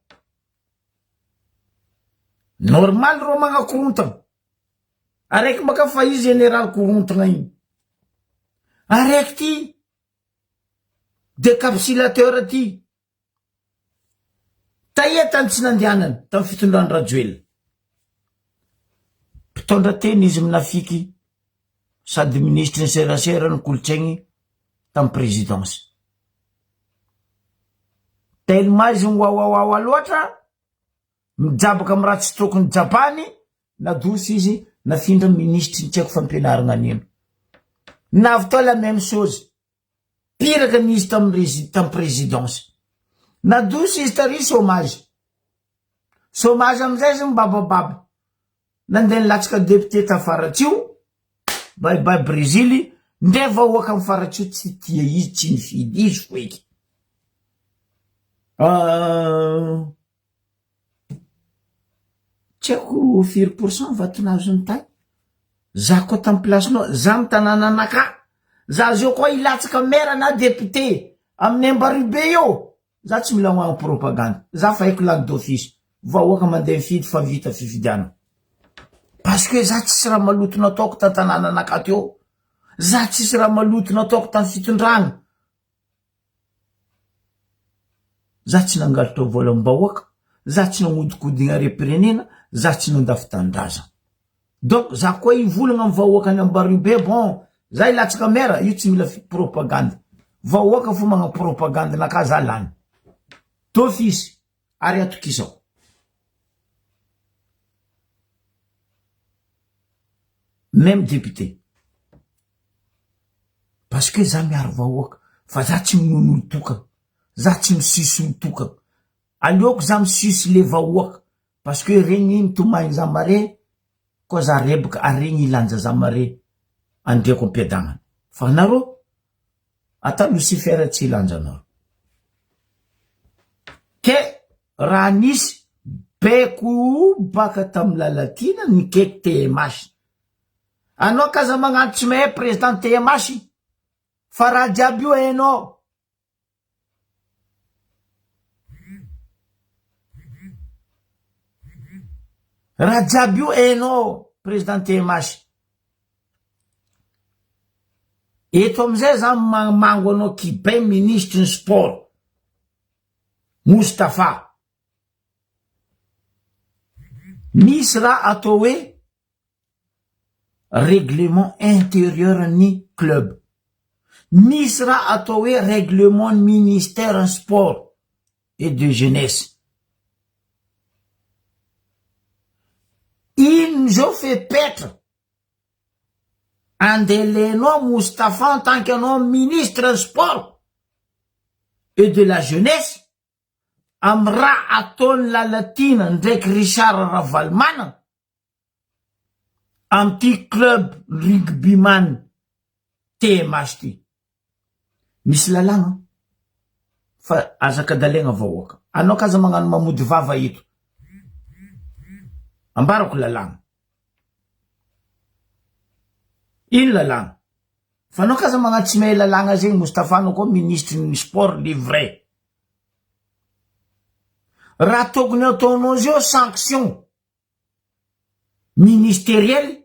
Normal reo magnakorontana. Araiky baka fa i général korontagna igny. Araiky ty décapsulateur ty. Taia tany tsy nandehanany tamy fitondrany Rajoelina. Mpitondra teny izy minafiky sady minisitry ny serasera ny kolontsaigny tamy présidence. Tellement izy miwawawawa loatra Mijabaka am raha tsy tokony jabany nadosy izy nafindra minisitry ny tsy haiko fampianaragna anino. Navy tao la même chose. Piraka ny izy tam tam présidence. Nadosy izy tary chômage. Chômage amizay izy mibabababa. Nandeha nilatsaka député tafaratsio, bye bye Brezily, ndray vahoaka am faratsio tsy tia izy tsy nifidy izy foeky. Tsy haiko firy pourcent vato nahazo ny tay. Za koa tam place-nao, za am tanànanakà, za zao koa hilatsaka maire na député amin'ny Ambaribe eo, za tsy mila magnano propagande, za fa haiko lany d'office, vahoaka mandeha mifidy fa vita fifidianana. Parce que za tsisy raha maloto nataoko tan-tanànanakà teo, za tsisy raha maloto nataoko tam fitondragna. Za tsy nangalatra volam-bahoaka, za tsy nagnodinkodigna harem-pirenena, za tsy nandafo tanindrazana. Donc za koa hivolagna am vahoaka any Ambaribe bon za hilatsaka maire io tsy mila propagande, vahoaka fo magnano propagande naka za lany d'office ary atokisako. Même député. Parce que za miaro vahoaka fa za tsy minono olo tokana, za tsy misisy olo tokana, aleoko za misisy le vahoaka parce que regny mitomagny za mare koa za rebaka ary regny hilanja za mare andriako ampiadagnana fa anareo ata lucifer tsy hilanja anareo ke raha nisy baiko baka tamy Lalatiana nikaiky TMH Anao k'aza magnano tsy mahay président TMH fa raha jiaby io hainao. Raha jiaby io hainao président TMH. Eto amizay za mamango anao kibay ministre ny sport. Moustapha. Misy raha atao hoe Règlement intérieur ny club. Misy raha atao hoe règlement ny ministère ny sport et de jeunesse. Ino zao fepetra andelenao Moustapha en tant que anao ministre ny sport et de la jeunesse amy raha ataon'i Lalatiana ndraiky Richard Ravalomanana? Amin'ity club rugbyman TMH ty. Misy lalàgna fa aza kadalaigna vahoaka. Anao k'aza magnano mamody vava eto. Ambarako lalàgna. Ino lalàgna? Fa anao k'aza magnano tsy mahay lalàgna zegny Moustapha anao koa ministre ny sport le vrai. Raha tokony ataonao zao sanction ministeriel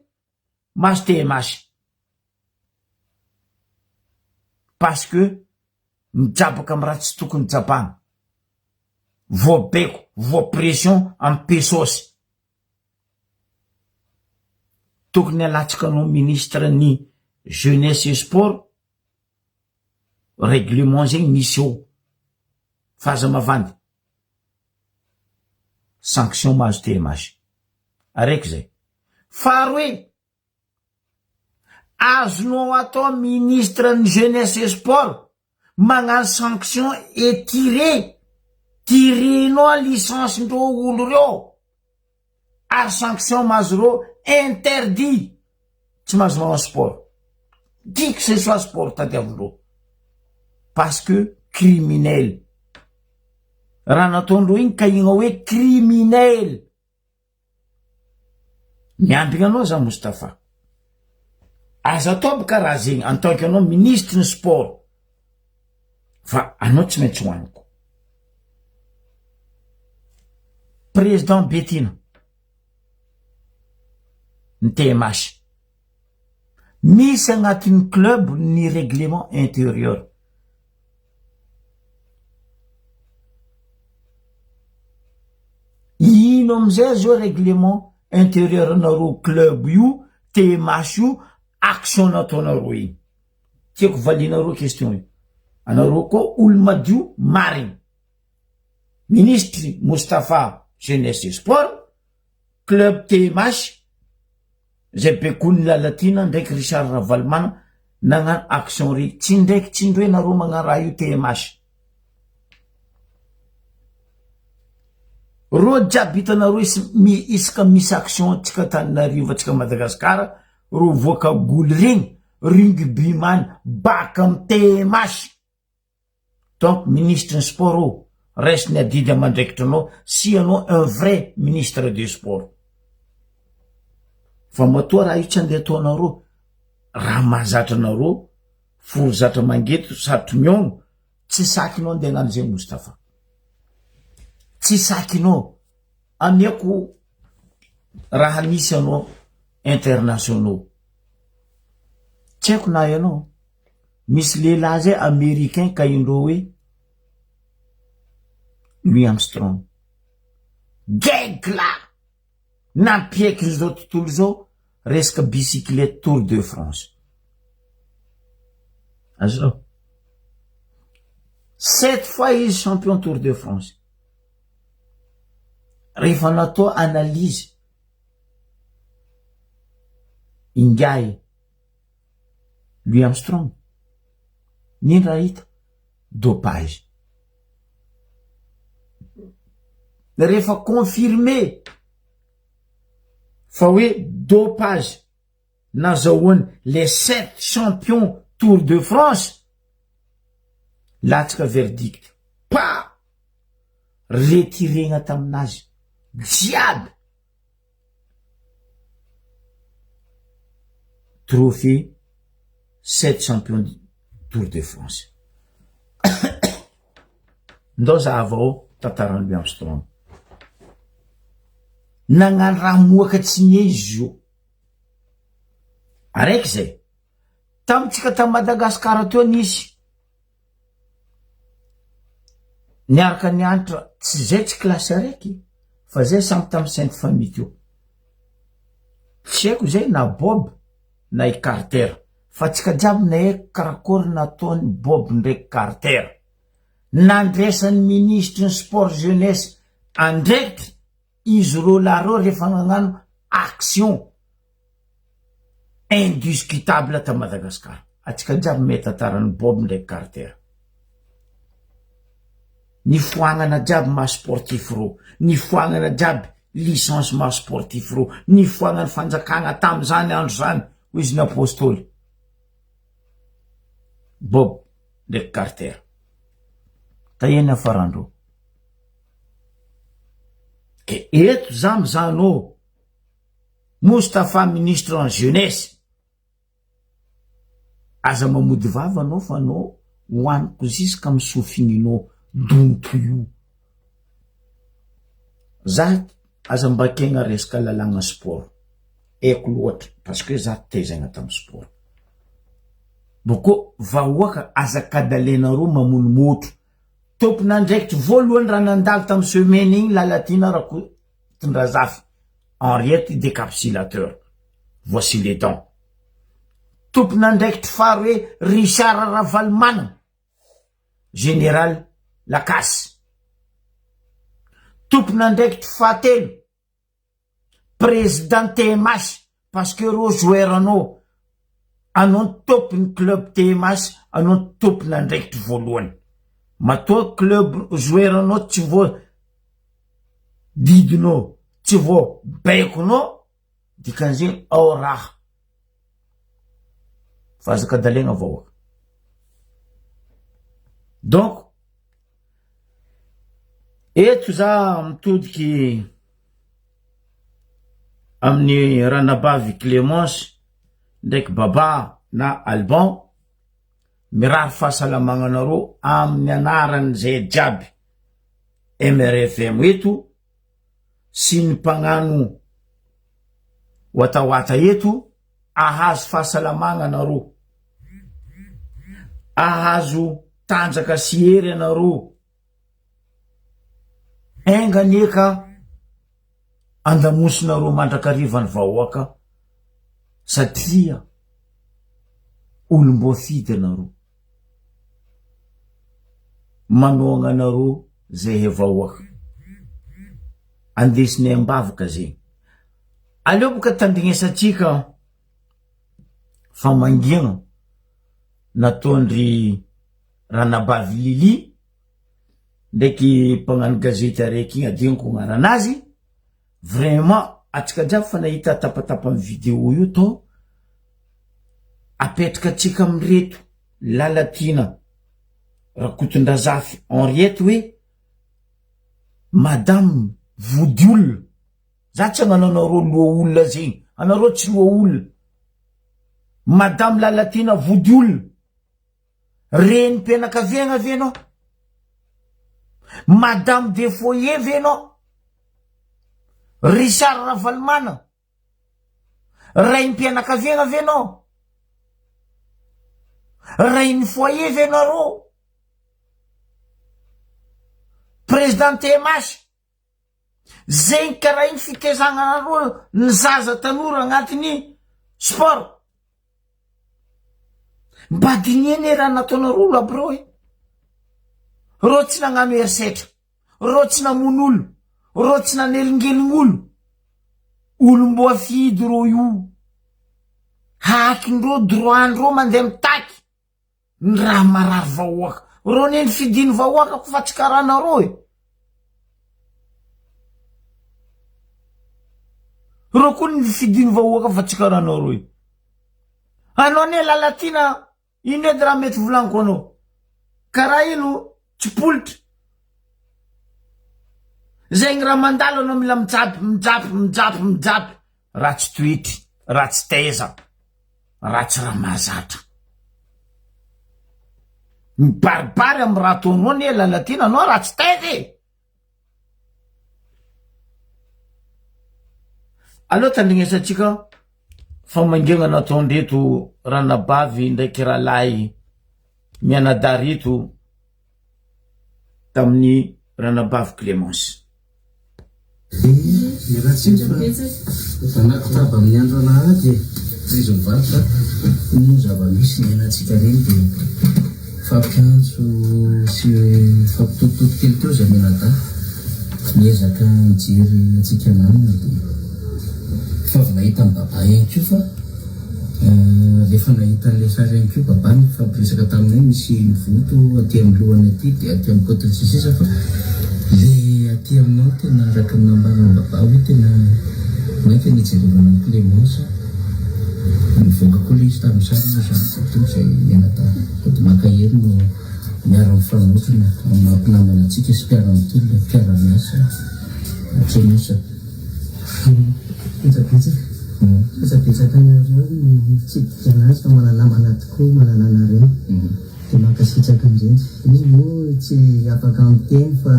maso TMH parce que mijabaka am raha tsy tokony jabana, voabeko, voa pression am pesos. Tokony alatsaka anao ministre ny jeunesse et sport règlement zegny misy eo fa aza mavandy sanction mahazo TMH araiky zay faharoe azonao atao ministre ny jeunesse et sport magnano sanction etiré tirenao licence ndreo olo reo ary sanction mahazo reo interdit tsy mahazo manao sport qui que ce soit sport tadiavindreo parce que criminel raha nataondreo igny ka igna hoe criminel. Miambigna anao za Moustapha. Aza atao boka raha zegny en tant que anao ministre ny sport fa anao tsy maintsy hoaniko. Président Betina ny TMH. Misy agnatin'ny club ny règlement intérieur. Ino amizay zao règlement intérieur nareo club io TMH io action nataonareo igny? Tiako valianareo question io. Anareo koa olo madio marigny. Ministry Moustapha jeunesse et sport, club TMH zay bekoin'i Lalatiana ndraiky Richard Ravalomanana nagnano action ry tsy ndraiky tsy ndroe nareo magnano raha io TMH. Reo jiaby hitanareo isaka misy action tsika Antananarivo atsika Madagascar reo voaka goly regny rugbyman baka am TMH. Donc ministre ny sport ô, raiso ny adidy amandraikitra anao sy ianao un vrai ministre de sport. Fa matoa raha io tsy andeha ataonareo, raha mahazatra anareo, foro zatra mangeto sarotro mihaono, tsy sakinao andeha hagnano zay Moustapha. Tsy sakinao, amiako raha misy anao internationaux. Tsy haiko na ianao. Misy lehilahy zay americain ka indreo hoe Louis Armstrong. Gaigy lahy! Nampiaiky an'izao tontolo izao resaka bicyclette tour de France. Azonao? Sept fois izy champion tour de France. Rehefa natao analyse ingahy Louis Armstrong, N'ino raha hita? Dopage. Rehefa confirmé fa hoe dopage nazahoany les sept champions tour de France, latsaka verdict, pa! Retirena taminazy jiaby. Trophée sept champion tour de France. Ndao zahava ao tantaran'i Louis Armstrong. Nagnano raha moaka tsy nihe izy io. Araiky zay. Tamintsika ta Madagasikara teo nisy Niaraka nianatra tsy zay tsy kilasy araiky fa zay samy tamy sainte famille teo. Tsy haiko zay na Bob na i Carter fa tsika jiaby nahay karakôry nataony Bob ndraiky Carter. Nandresan'ny minisitry ny sport jeunesse andraikitra izy roa lahy reo rehefa nagnano action. Indiscutable ta Madagascar. Atsika jiaby mahay tantaran'i Bob ndraiky Carter. Nifoagnana jiaby maha sportif reo, nifoagnana jiaby licence maha sportif reo, nifoagnan'ny fanjakagna tamizany andro zany hoy izy ny apostoly Bob ndraiky Carter. Taia ny hafarandreo? Ke eto za mizaha anao. Moustapha ministre en jeunesse aza mamody vava anao fa anao hoaniko ziska am sofininao donto io. Za aza mbakegna resaka lalàgna sport, haiko loatra parce que za tezaigna tamy sport. Bôkô vahoaka aza kadalenareo mamono motro, tompon'andraikitry voalohany raha nandalo tamy semaine igny Lalatiana Rakotondrazafy Henriette decapsulateur, voici les dents. Tompon'andraikitry faharoe Richard Ravalomanana, Général Lacasse. Tompon'andraikitry fahatelo, Président TMH, parce que reo joueur anao, anao ny tompon'ny club TMH, anao ny tompon'andraikitry voalohany. Matoa club joueur anao tsy voa didinao, tsy voa baikonao, dikan'izegny ao raha. Fa aza kadalegna vahoaka. Donc, eto za mitodiky amin'ny ranabavy Clemence ndraiky Baba na Alban, mirary fahasalamagna anareo amin'ny anaran'izay jiaby MRFM eto sy ny mpagnano watawata eto, ahazo fahasalamagna anareo, ahazo tanjaka sy hery anareo, enga anie ka andamosinareo mandrakariva ny vahoaka satria olom-boafidy anareo, manohagna anareo zahay vahoaka, andesinay am-bavaka zegny. Aleo boka tandrignesantsika famangiana nataon-dry ranabavy Lily ndraiky mpagnano gazety araiky igny adinoko agnaranazy, vraiment atsika jiaby fa nahita tapatapany video io tô apetraka atsika amireto Lalatiana Rakotondrazafy Henriette hoe madame vody olona. Za tsy hagnano anareo loha olona zegny, anareo tsy loha olona. Madame Lalatiana vody olona, renim-pianakaviagna ve anao? Madame de foyer ve anao? Richard Ravalomanana, raim-pianakaviagna ve anao? Rain'ny foyer ve anareo? Président TMH, Zegny karaha igny fitezagna anareo ny zaza tanora agnatin'ny sport. Mba diniho anie raha nataonareo olo aby reo e. Reo tsy nagnano herisetra, reo tsy namono olo, reo tsy nanelingeligny olo. Olom-boafidy reo io. Hakin-dreo droit-ndreo mandeha mitaky. Ny raha marary vahoaka. Reo anie ny fidiny vahoaka ko fa tsy karaha nareo e. Reo koa ny fidiny vahoaka fa tsy karaha nareo e. Anao anie Lalatiana ino edy raha mety volagniko anao. Karaha ino tsipolitra. Zegny raha mandalo anao mila mijapy mijapy mijapy mijapy. Ratsy toetry, ratsy taiza, ratsy raha mahazatra. Mibaribary amin'ny raha ataonao anie Lalatiana anao ratsy taiza e! Aleo tandrignesantsika famangiana nataondreto ranabavy ndraiky rahalahy mianadahy reto tamin'ny ranabavy Clémence. Miala tsiny fa manakotaba amin'ny andro alahady e. Tohizo mivaly fa iny moa zava-misy niainantsika ireny dia mifampiantso sy mifampitotitoto kely teo izay mianadahy miezaka mijery antsika namana dia efa avy nahita an'i Baba ihany koa fa Rehefa nahita an'ilay sary ihany koa Baba nifampiresaka taminay misy mivoto aty amin'ny lohany aty dia aty amin'ny côte-ny sy ny sisa fa le aty aminao tena araka ny nambaran'i Baba hoe tena maika ny hijerevana an'i Clémence nivoaka koa ilay izy tamin'ny sary moa izany satria izay mianadahy sady mankahery no miara-mifanotrona amin'ny maha mpinamana antsika sy mpiara-mitolona mpiara-miasa hatreo Betsabetsaka, betsabetsaka anareo no mitsidika anazy fa mananamana tokoa manana anareo dia mankasitraka indrindra. Izy moa tsy afaka miteny fa.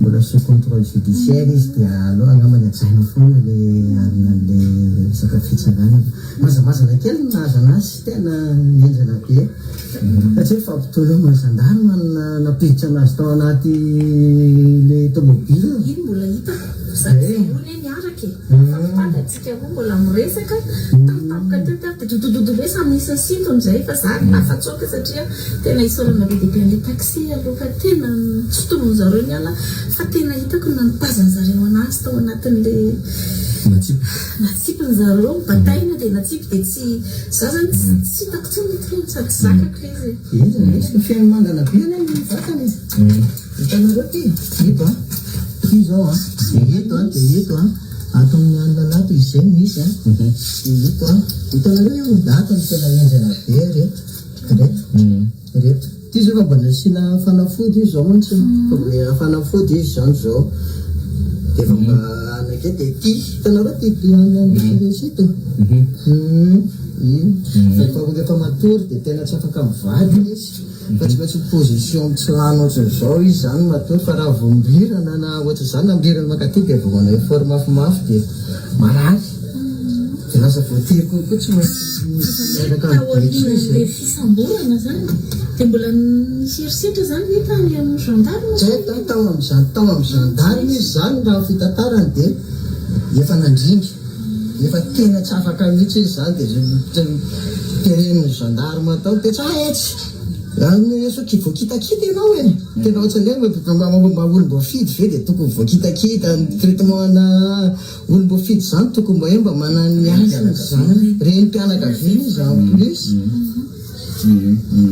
Mbola sous contrôle judiciaire izy dia aleo angambany hajaina foana le alina an'le resaka fitsarana. Mazamazana kely ny nahazo anazy, tena henjana be. Satria fampitolomana gendarme no nampiditra anazy tao anaty le tomobile. Iny mbola hitako, sady zay roa anie niaraka e, mifampitady atsika roa mbola miresaka, tampotampoka teo teo dia dodododo be samy nisy nisintona izay fa za tafatsoaka satria Tena isaorana be dia be an'ilay taxi aloha fa tena tsy tonony zareo niala fa tena hitako ny nanipazany zareo anazy tao anatin'le Natsipy. Natsipiny zareo, bataina dia natsipy dia tsy za zany tsy hitako intsony ny teny sady tsy zakako le izy. Iza no misy feno mangana be anie ny vatana e. Hitanareo ty? Eto an. Ty zao an. Dia eto an, dia eto an. Ato amin'ny alina ato izy izay no misy an. Dia eto an. Hitanareo io? Ato no tena henjana be reto. Reto, reto. Ity zao efa mba nasiana fanafody izy zao mantsy. Efa mba fanafody izy zany zao. Dia efa mba anake dia ity, hitanareo ity pliana misy ito? Iny. Rehefa rehefa matory dia tena tsy afaka mivadika izy. Fa tsy maintsy position mitsilany ohatran'izao izy zany matory fa raha vao mirirana na ohatran'izany na mirirana mankaty dia vao manao effort mafimafy dia marary. Dia lasa voatery koa tsy maintsy miaraka amin'ny Taorian'ilay izy. fisamborana zany dia mbola nisy herisetra zany ve tany amin'ny gendarme Tsy haiko tao tao amin'ny gen- tao amin'ny gendarme izy zany raha ny fitantarany dia efa nandringa. Efa tena tsy afaka mihitsy izy zany dia teren'ny gendarme tao mipetraha etsy. Raha sao voakitakita ianao e. Tena ohatran'ny hoe mba olom-boafidy ve dia tokony voakitakita ny traitement ana Olom-boafidy izany tokony mba hoe mba manana ny hasiny izany, renim-pianakaviana izy en plus,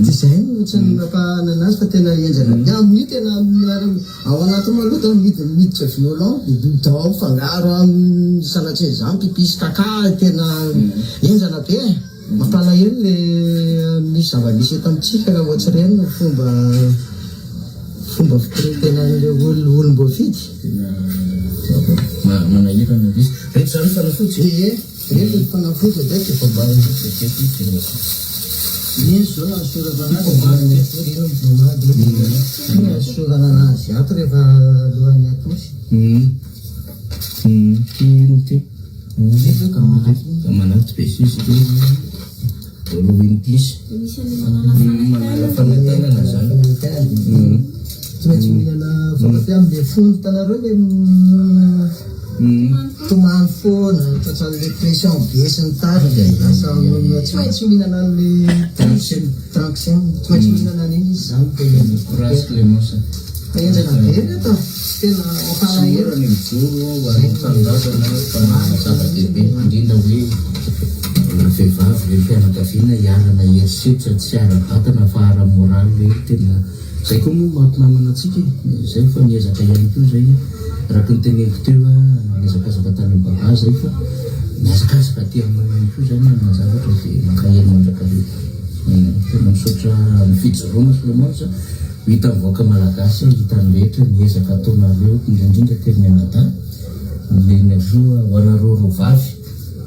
dia izay no tsy nampahanana azy fa tena henjana be, amin'io tena miara ao anaty maloto miditra violon, dia ao mifangaro amin'ny sanatria izany pipi sy kaka, tena henjana be e, mampalahelo le misy zava-misy eto amintsika raha ohatr'ireny no fomba fomba fitraitena an'ireo olom-boafidy. Tena manahirana ilay izy. Reto izany fanafody? Ie, reto ny fanafody ndraiky efa mba Iny zao nahasoratra anazy iny pomady iny nahasorana anazy ato rehefa alohan'ny hatory. Ity ino ity? Gamanaty be izy ity. Halloween plus. Misy an'ilay manala Manala fanaintainana zany. Tsy maintsy mihinana voatabia amin'ilay fono hitanareo ilay tomany foana tratran'ilay pression be sy ny tariny dia lasa tsy maintsy mihinana an'ilay Tranxène. Tranxène tsy maintsy mihinana an'iny izy zany dia Courage Clémence. Fa henjana be reto a. Tena Tsy mora ny mijoro ho an'ny tanindrazana fa zava-dehibe indrindra hoe vehivavy renim-pianakaviana iharana herisetra tsy ara-batana fa ara-moraly hoe tena zay koa moa mampinamana antsika e, zay fa niezaka ihany koa zay araka ny teneniko teo a nihazakazaka tany amin'ny baba zay fa nihazakazaka aty aminao ihany koa zay manana zavatra dia mankahery mandrakariva. Tena misaotra amin'ny fijoroana Clémence. Ho hitan'ny vahoaka malagasy, hitan'ny rehetra ny ezaka ataonareo, indrindra indrindra telo mianadahy, Lelinaroa ho anareo roa vavy,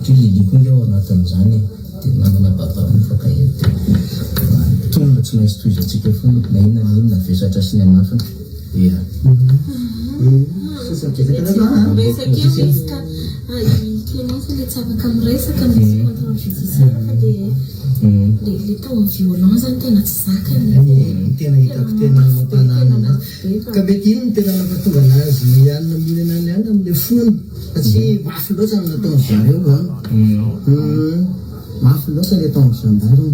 satria Lily koa nge ao anatin'izany e, dia namana baba mifankahery dia tolona tsy maintsy tohizantsika foana na inona na inona vesatra sy ny hamafiny. Ia. Miresaka eo izy ka i Clémence le tsy afaka miresaka misy contrôle judiciaire fa le le tao amin'ny violon zany tena tsy zakany. Ny tena hitako tena mampananana azy. Ka mety iny no tena nampatonga anazy hianina mihinana any ihany amin'ilay fony fa tsy mafy loatra ny nataon-dry zareo zany. Mafy loatra le atao amin'ny gendarme.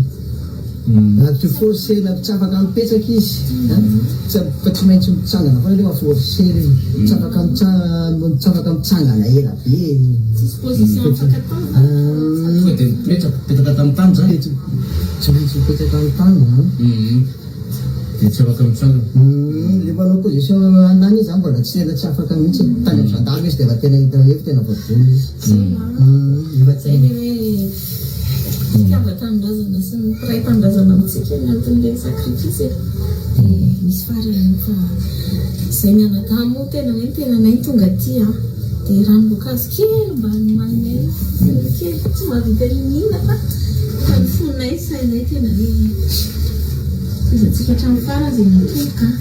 Raha tsy forcer-na tsy afaka mipetraka izy an, fa tsy maintsy mitsangana foana nefa forcer iny. Tsy afaka tsy afaka mitsangana ela be. Tsisy position afaka atao zany. Tonga dia mipetraka, mipetraka tamin'ny tany zany? Tsy maintsy mipetraka amin'ny tany zany. Dia tsy afaka mitsangana. Le manao position anany izy zany mbola tsy tena tsy afaka mihitsy. Tany amin'ny gendarme izy dia efa tena hita hoe tena voadona izy. Efa Zay le hoe fitiavan-tanindrazana sy ny mpiray tanindrazana amintsika ny anton'ireny sacrifice e. Dia misy farany fa izay mianadahy moa tena hoe ny tenanay no tonga aty an. Dia ranom-boankazo kely mba nohaninay kely tsy mahavita n'inon'inona fa fa ny fonay sainay tena hoe tohizantsika hatramin'ny farany izay natomboka an.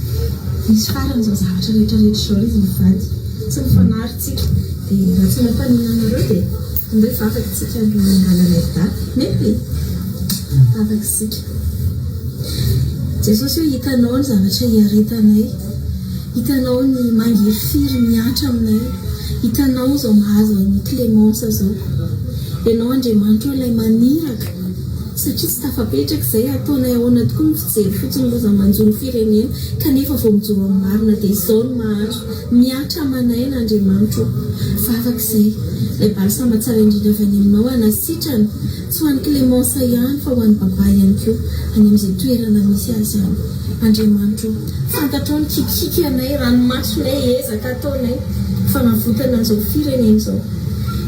Hisy farany izao zavatra rehetra rehetra izao ry izy mivady. Tsy mifanary tsika. Dia raha tsy mampanina anareo dia andeha hivavaka isika alohan'ny hananay daty. Mety e? Hivavaka isika. Jesosy ô, hitanao ny zavatra iaretanay. Hitanao ny mangirifiry mihatra aminay. Hitanao izao mahazo an'i Clémence izao. Ianao Andriamanitra ô ilay maniraka. Satria tsy tafapetraka izay, ataonay ahoana tokoa ny fijery fotsiny loza manjo ny firenena kanefa vao mijoro amin'ny marina dia izao no mahazo. Mihatra aman'aina Andriamanitra o! Vavaka izay. Ilay balsama tsara indrindra avy any aminao hanasitrana, tsy ho an'i Clémence ihany fa ho an'i Baba ihany koa, any amin'izay toerana misy azy any. Andriamanitra o! Fantatrao ny kikiky anay, ranomasonay, ezaka ataonay fanavotana an'izao firenena izao.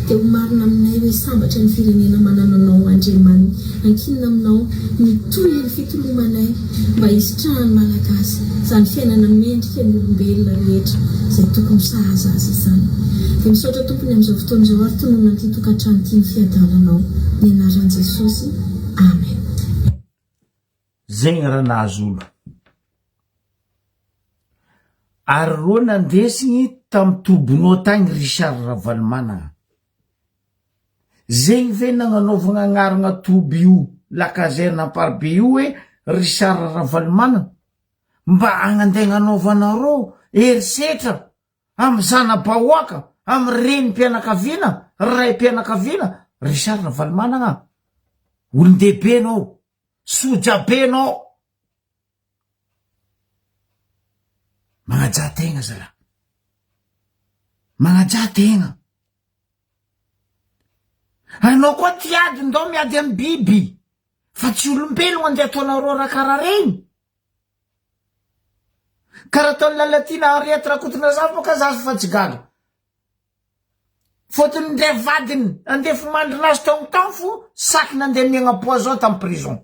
Dia ho marina aminay hoe sambatra ny firenena manana Anao ho Andriamaniny. Ankinina aminao ny tohin'ny fitolomanay mba hisitrahan'ny Malagasy izany fiainana mendrika ny olombelona rehetra izay tokony ho sahaza azy izany. Dia misaotra Tompony amin'izao fotoana izao ary tononina amin'ity tokantrano ity ny fiadananao. Ny anaran'i Jesosy. Amen. Zegny raha nahazo olo. Ary rô nandesigny tam tobinao tagny Richard Ravalomanagna. Zegny ve nagnanaovagna agnaragna toby io la caserne Amparibe io hoe Richard Ravalomanagna? Mba agnandegnanaovanarô herisetra amy zana-bahoaka, amy renim-pianakaviana, raim-pianakaviana, Richard Ravalomanagna, olon-dehibe anao. Soja be anao. Magnajà tegna zalahy. Magnajà tegna. Anao koa tia ady ndao miady amy biby fa tsy olombelogno andeha ataonareo raha karaha regny. Karaha ataon'i Lalatiana Henriette Rakotondrazafa boka za fa tsy gaga. Fôtony ndray vadiny andefimandrinazy tao tao fo saky nandeha miagna poison tam prison.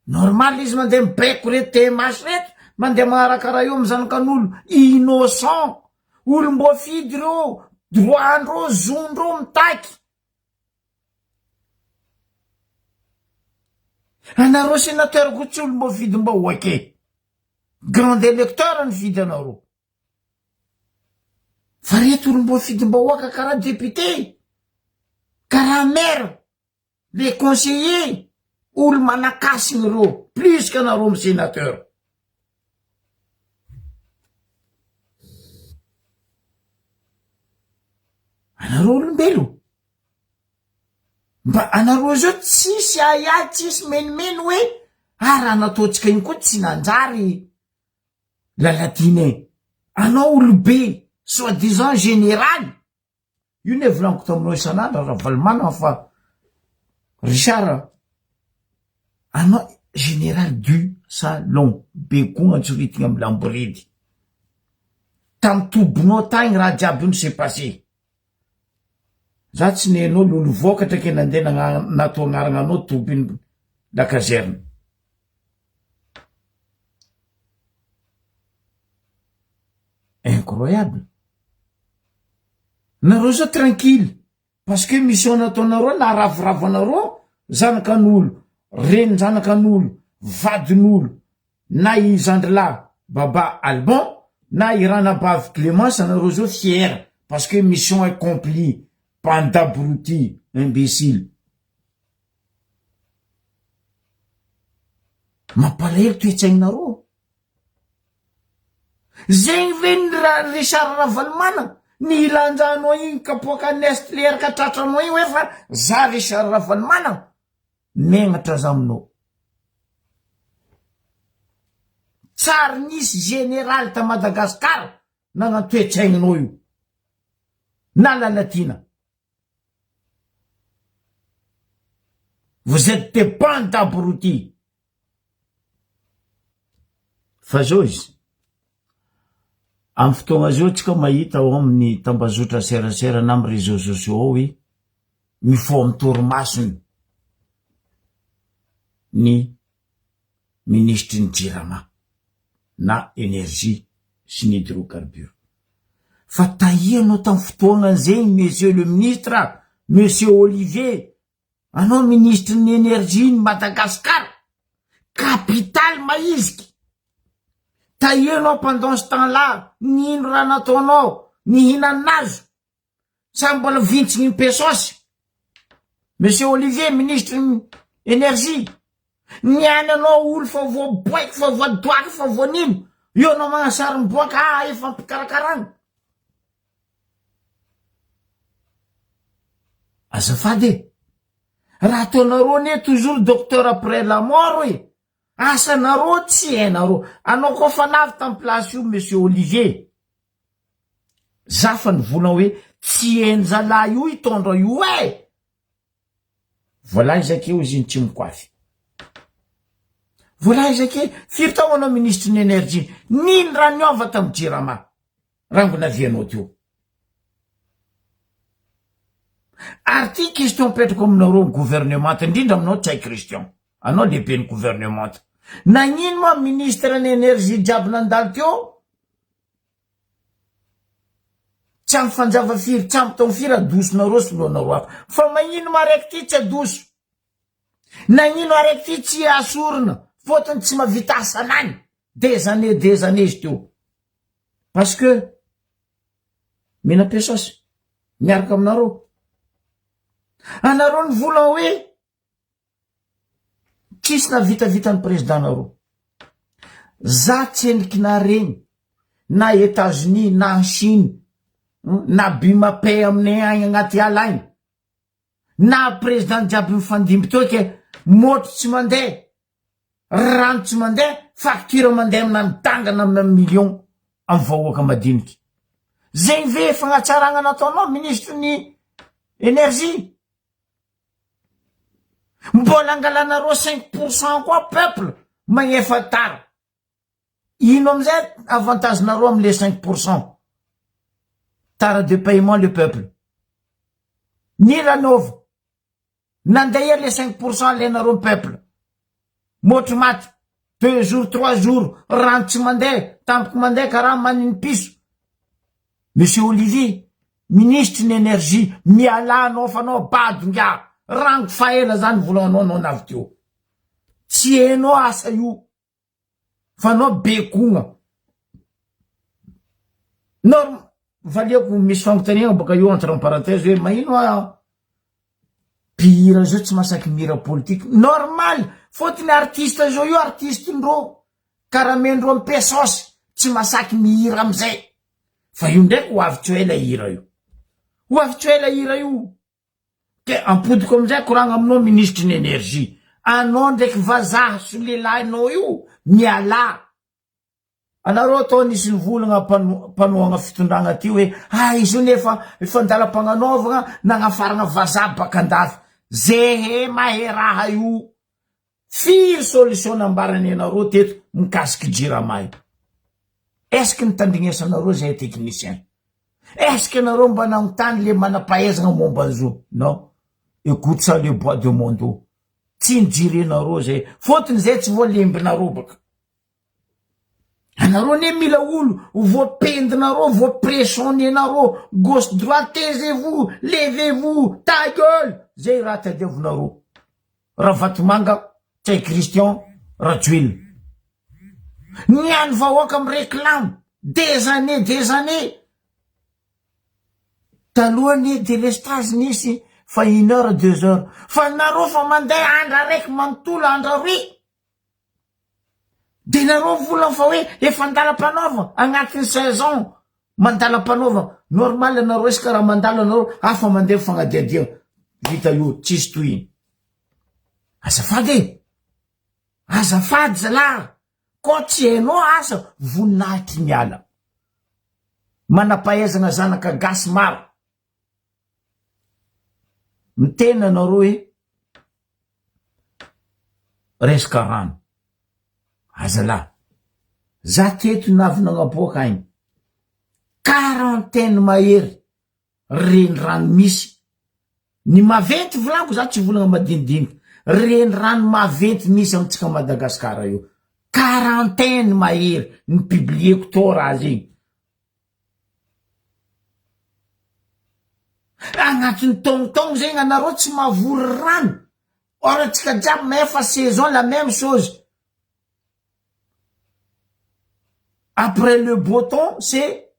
Normal izy mandeha mibaiko reto TMH reto mandeha magnaraka raha io am zanakan'olo innocent olom-boafidy reo droit ndreo zo ndreo mitaky. Anareo sénateur ko tsy olom-boafidim-bahoaka e. Grand électeur nifidy anareo. Fa reto olom-boafidim-bahoaka karaha député, karaha maire, les conseillers, olo manakasiny reo plus que anareo mi-sénateur. Anareo olombelo, mba anareo zao tsisy ahiahy, tsisy menimeny hoe ah raha nataontsika iny koa tsy nanjary. Lalatiana e! Anao olobe soit disant général, io ne volaniko taminao isan'andro Ravalomanana fa Richard anao général du salon be koa antsoritigna amy lamboredy, tamy tobinao tagny raha jiaby io ni se passer, za tsy nenao lolo vokatra ke nandeha nagna natao agnarana anao tobiny la caserne. Incroyable! Nareo zao tranquille parce que mission nataonareo naharavoravo anareo zanakan'olo, renin-janakan'olo, vadin'olo, na i zandrilahy Baba Alban na i ranabavy Clemence anareo zao fier parce que mission accomplie, bande d'abrutis, imbécile. Mampalahelo toetsainareo. Zegny ve ny ra Richard Ravalomanana ny hilanjanao igny kapoaka Nestlé araka tratranao igny hoe fa za Richard Ravalomanana megnatra za aminao. Tsary nisy général ta Madagascar nanan-toetsaigninao io na Lalatiana. Vous êtes des bandes d'abrutis. Fa zao izy, amy fotoagna zao tsika mahita ao amin'ny tambazotra serasera na amy réseaux sociaux ao hoe mifoha amy torimasony ny minisitry ny jirama na energie sy ny hydrocarbure. Fa tahianao tam fotoagnany zegny monsieur le ministre, monsieur Olivier, anao ministre ny energie ny Madagascar, capitale maiziky. Tahiry anao pendant ce temps là, nino raha nataonao, nihinan'azo, sa mbola vintsigny pesos? Monsieur Olivier, ministre ny energie, niany anao olo fa voaboaiky, fa voadoaky, fa voanino, eo anao magnasary miboaka, ah efa ampikarakaragna. Azafady e, raha ataonareo anie toujours docteur après la mort e, Asanareo tsy hainareo. Anao koa fa navy tam place io monsieur Olivier. Za fa nivolagna hoe tsy hainjalahy io hitondra io eh! Voilà izy ake hozy iny tsy mikoafy. Voilà izy ake, firy tao anao ministre ny energie, nino raha niova tam jirama, rango navianao teo. Ary ty question apetrako aminareo gouvernemanta, indrindra aminao Ntsay Christian. Anao lehiben'ny gouvernemanta. Nagnino moa ministre ny energie jiaby nandalo teo tsy ampy fanjava firy, tsy ampy taogno firy adosonareo soloanareo hafa. Fa magnino ma araiky ty tsy adoso? Nagnino araiky ty tsy asorina? Fôtony tsy mavita asanany des années des années izy teo. Parce que mena pesosy miaraka aminareo. Anareo nivola hoe Tsisy nahavitavita ny président nareo. Za tsy endriky regny na Etats Unis na en Chine na Bimapay aminay agny agnaty ala agny na président jiaby mifandimby teo ke môtro tsy mandeha rano tsy mandeha facture mandeha amina midangana amina million amy vahoaka madiniky. Zegny ve fagnatsaragna nataonao ministre ny énergie? Mbola angalanareo cinq pour cent koa peuple magnefa tara. Ino amizay avantage nareo amle cinq pour cent? Tara de paiement le peuple. Nila nova. Nandeha le cinq pour cent alenareo peuple. Motro maty. Deux jours, trois jours, rano tsy mandeha, tampoky mandeha karaha maniny piso. Monsieur Olivier, minisitry ny energie, mialà anao fa anao bado ingahy, rango fa ela zany volanao anao navy teo. Tsy hainao asa io fa anao be kogna. Norm, valiako misy fagnontaniana baka io entre parenthèse hoe mahino a mpihira zao tsy mahasaky mihira politique. Normal, fôtony artiste zao io artiste ndrô karamendreo am pesos tsy masaky mihira amizay fa io ndraiky ho avy tsy ho ela hira io ho avy tsy ho ela hira io ke ampodiko amizay koragna aminao minisitry ny energie anao ndraiky vazaha solelahinao io mialà anareo atao nisy nivolagna mpanohagna fitondragna ty hoe ah izy io nefa efa andalam-pagnanaovagna nagnafaragna vazaha baka andafy zehe mahe raha io Firy solution nambarany anareo teto mikasiky jirama io? Est ce que nitandrignesanareo zahay technicien? Est ce que nareo mba nagnontany le manam-pahaizagna momba an'zo? Non. Ecoute ça le bois de mondo. Tsy nijerenareo zay. Fôtony zay tsy voalembinareo baka. Anareo anie mila olo voapendinareo, voapressionner-nareo, gauche droite, taisez-vous, levez-vous, ta gueule, zay raha tadiavinareo. Ravatomanga, Ntsay Christian, Rajoelina. Ny an'ny vahoaka mireklamo des années des années. Taloha anie delestage nisy fa une heure deux heures fa nareo fa mandeha andro araiky manontolo andro aroy. De nareo mivolagna fa hoe efa andalam-panaovana agnatin'ny saison mandalam-panaovana normal anareo est ce que raha mandalo anareo hafa mandeha fagnadihadiana vita io tsisy tohiny azafady e azafady zalahy koa tsy hainao asa voninahitry ny ala manam-pahaizana zanaka gasy maro miteny anareo hoe resaka rano azalahy za teto navy nagnaboaka aigny quarantaine mahery renirano misy ny maventy volaniko za tsy volagna madinidinika renirano maventy misy amitsika Madagasikara io quarantaine mahery ny publieko tao raha zegny Agnatin'ny taogno zegny anareo tsy mahavory rano or antsika jiaby mahay fa saison la même chose. Après le beau temps c'est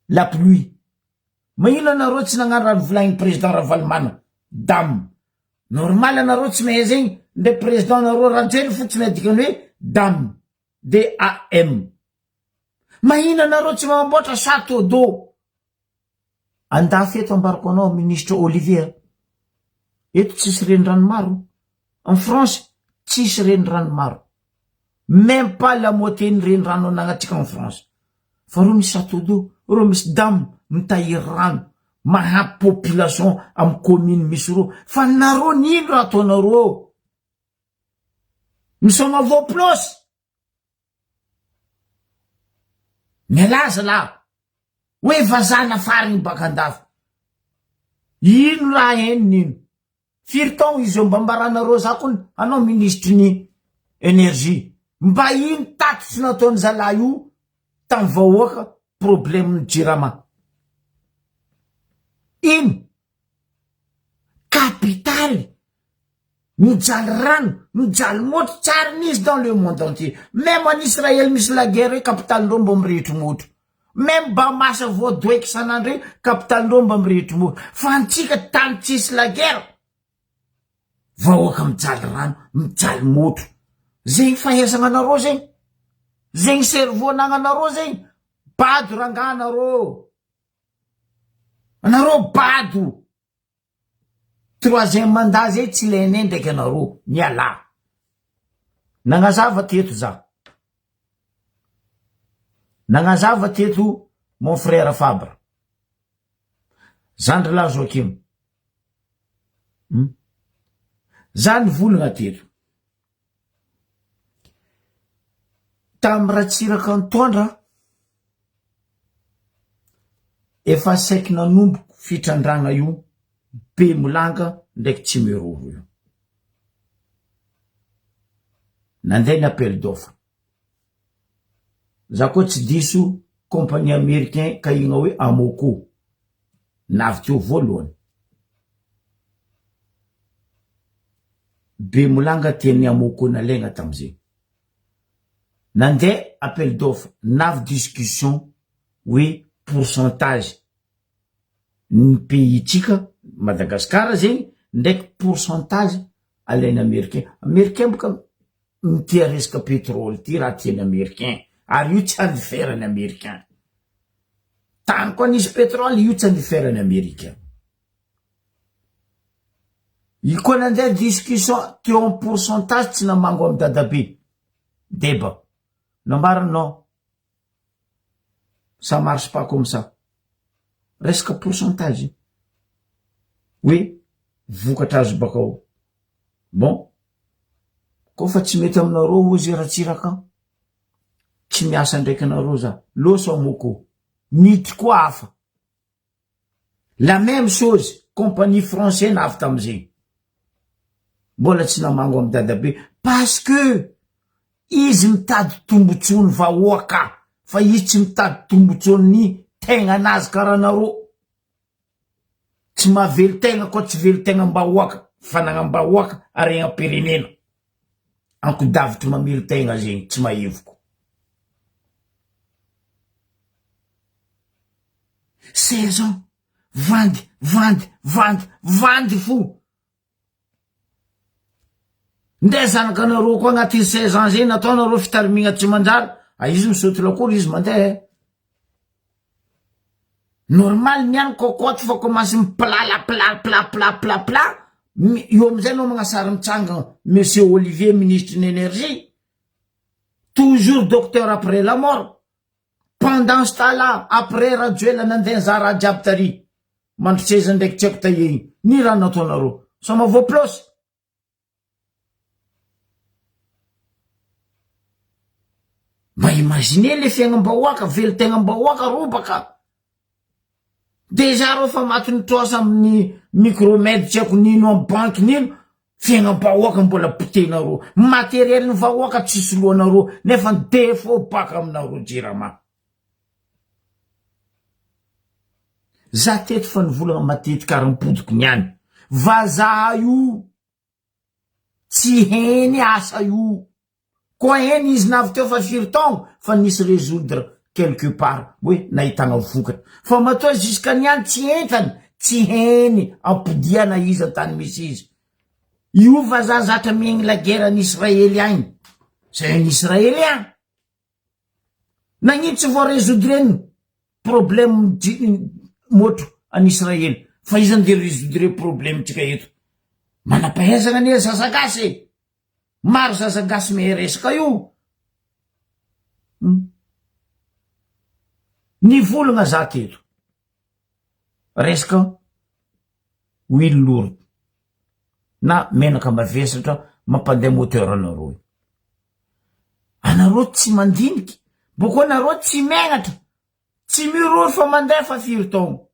la pluie. Magnino anareo tsy nagnano raha novolagnin'i président Ravalomanana? Dam. Normal anareo tsy mahay zegny, ndre président nareo Rajoely fo tsy mahay dikany hoe dam. DAM. Magnino anareo tsy magnamboatra château d'eau? Andafy eto ambarako anao ministre Olivier a! Eto tsisy renirano maro, en France tsisy renirano maro, même pas la moitié ny renirano anagnantsika en France, fa reo misy château d'eau, reo misy dam mitahiry rano, mahampy population amy commune misy reo, fa nareo n'ino raha ataonareo eo? Misaoma voplos! Mialaza lah hoe vazaha nafariny baka andafy. Ino raha henony ino? Firy taogno izy eo mba ambaranareo za kony anao minisitry ny energie. Mba ino tatitry nataony zalahy io tam vahoaka problème ny jirama. Ino? Kapitaly mijaly rano, mijaly motro, tsary nisy dans le monde entier. Même en Israël misy la guerre hoe kapitalindreo mbo mirehitry motro. Même Bahamas voadoeky isan'andro hoe kapitalindreo mba mirehitry motro. Fa antsika tany tsisy la guerre, vahoaka mijaly rano, mijaly motro. Zegny fahaizagna anareo zegny, zegny cerveau anagnanareo zegny, bado rangaha nareo. Anareo bado. Troisième mandat zay tsy ilainay ndraiky anareo. Mialà. Nagnazava teto za. Nagnazava teto mon frère Fabre. Zandry lahy Joachim. Hmm? Za nivolagna teto. Tamy Ratsiraka nitondra, efa saiky nanomboko fitrandragna io Bemolanga ndraiky Tsimiroro io. Nandeha ny appel d'offre. Za koa tsy diso compagnie américain kahigna hoe Amoco navy teo voalohany. Bemolanga tian'ny Amoco nalaigna tamizay. Nandeha appel d'offre navy discussion hoe pourcentage ny pays tsika Madagascar zegny ndraiky pourcentage alain'ny américain. Américain boka mitia resaka pétrole ty raha tian'ny américain ary io tsy andiferan'ny américain. Tany koa nisy pétrole io tsy andiferan'ny américain. Io koa nandeha discussion teo am pourcentage tsy namango am dadabe. Deba. Nambarany non. Ça marche pas comme ça. Resaka pourcentage. Hoe vokatra azo bakao. Bon. Koa fa tsy mety aminareo ozy Ratsiraka, tsy miasa ndraiky anareo za. Loso amoko. Miditry koa hafa. La même chose compagnie français navy tamizegny mbola tsy namango am dadabe parce que izy mitady tombotsoany vahoaka fa izy tsy mitady tombotsoany tegnanazy kara anareo tsy mahavelotegna koa tsy velotegnam-bahoaka fanagnam-bahoaka haregnam-pirenena ankodavitry mamelotegna zegny tsy mahevoko. 16 ans vandy vandy vandy vandy fo nde zanaka anareo koa agnatin'ny 16 ans zay nataonareo fitarimigna tsy manjary a izy misaoty lakoro izy mandeha eh. Normal ny any cocotte fa commence mipilala pila pila pila pila pila eo amizay anao magnasary mitsangana monsieur Olivier ministre ny énergie toujours docteur après la mort Pendant ce temps là, après Rajoelina nandeha nizaha raha jiaby tary, mandroseza ndraiky tsy haiko tahier igny, ny raha nataonareo? Ça ma vaut plus. Mba imaginez le fiaignam-bahoaka, velon-tegnam-bahoaka robaka. Déjà reo fa matin'ny trosa amin'ny micromed tsy haiko nino amin'ny banky nino, fiaignam-bahoaka mbola potehinareo, matériel ny vahoaka tsy soloanareo nefa ny défaut baka aminareo jirama. Za teto fa nivolagna matetika ary mipodiko niany, vazaha io tsy heny asa io. Koa eny izy navy teo fa firy taogno fa nisy resoudre quelque part hoe nahitana vokatra. Fa matoa jusqu'à niany tsy entany, tsy heny ampodiana izy an-tany misy izy. Io vazaha zatra miaigny la guerre any Israely agny. Zay any Israely agny. Nagnino tsy voa resoudre ny problème motro any Israely fa iza ndeha resoudre problème tsika eto. Manam-pahaizana anie zaza gasy e. Maro zaza gasy mehe resaka io. Nivolagna za teto. Resaka huile lourde na menaka mavesatra mampandeha moteur anareo io. Anareo tsy mandiniky, boko anareo tsy megnatra, tsy miroro fa mandeha fa firy taogno.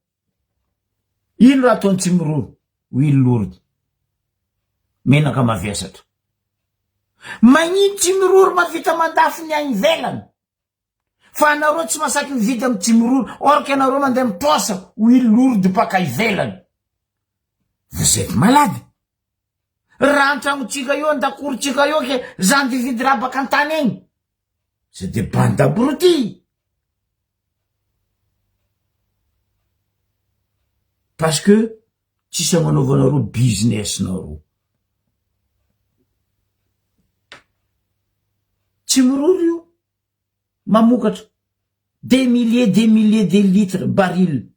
Ino raha ataony tsy miroro? Huile lourde. Menaka mavesatra. Magnino tsy miroro mahavita mandafo ny any ivelany? Fa anareo tsy masaky mividy amy tsy miroro, or que anareo mandeha mitrosa huile lourde mpaka ivelany. Vous êtes malade. Raha antragnotsika eo, andakorotsika eo ke za ndividy raha baka antany egny. C'est des bandes d'abrutis. Parce que tsisy agnanaovanareo business nareo. Tsy miroro io. Mamokatra des milliers des milliers de litres baril.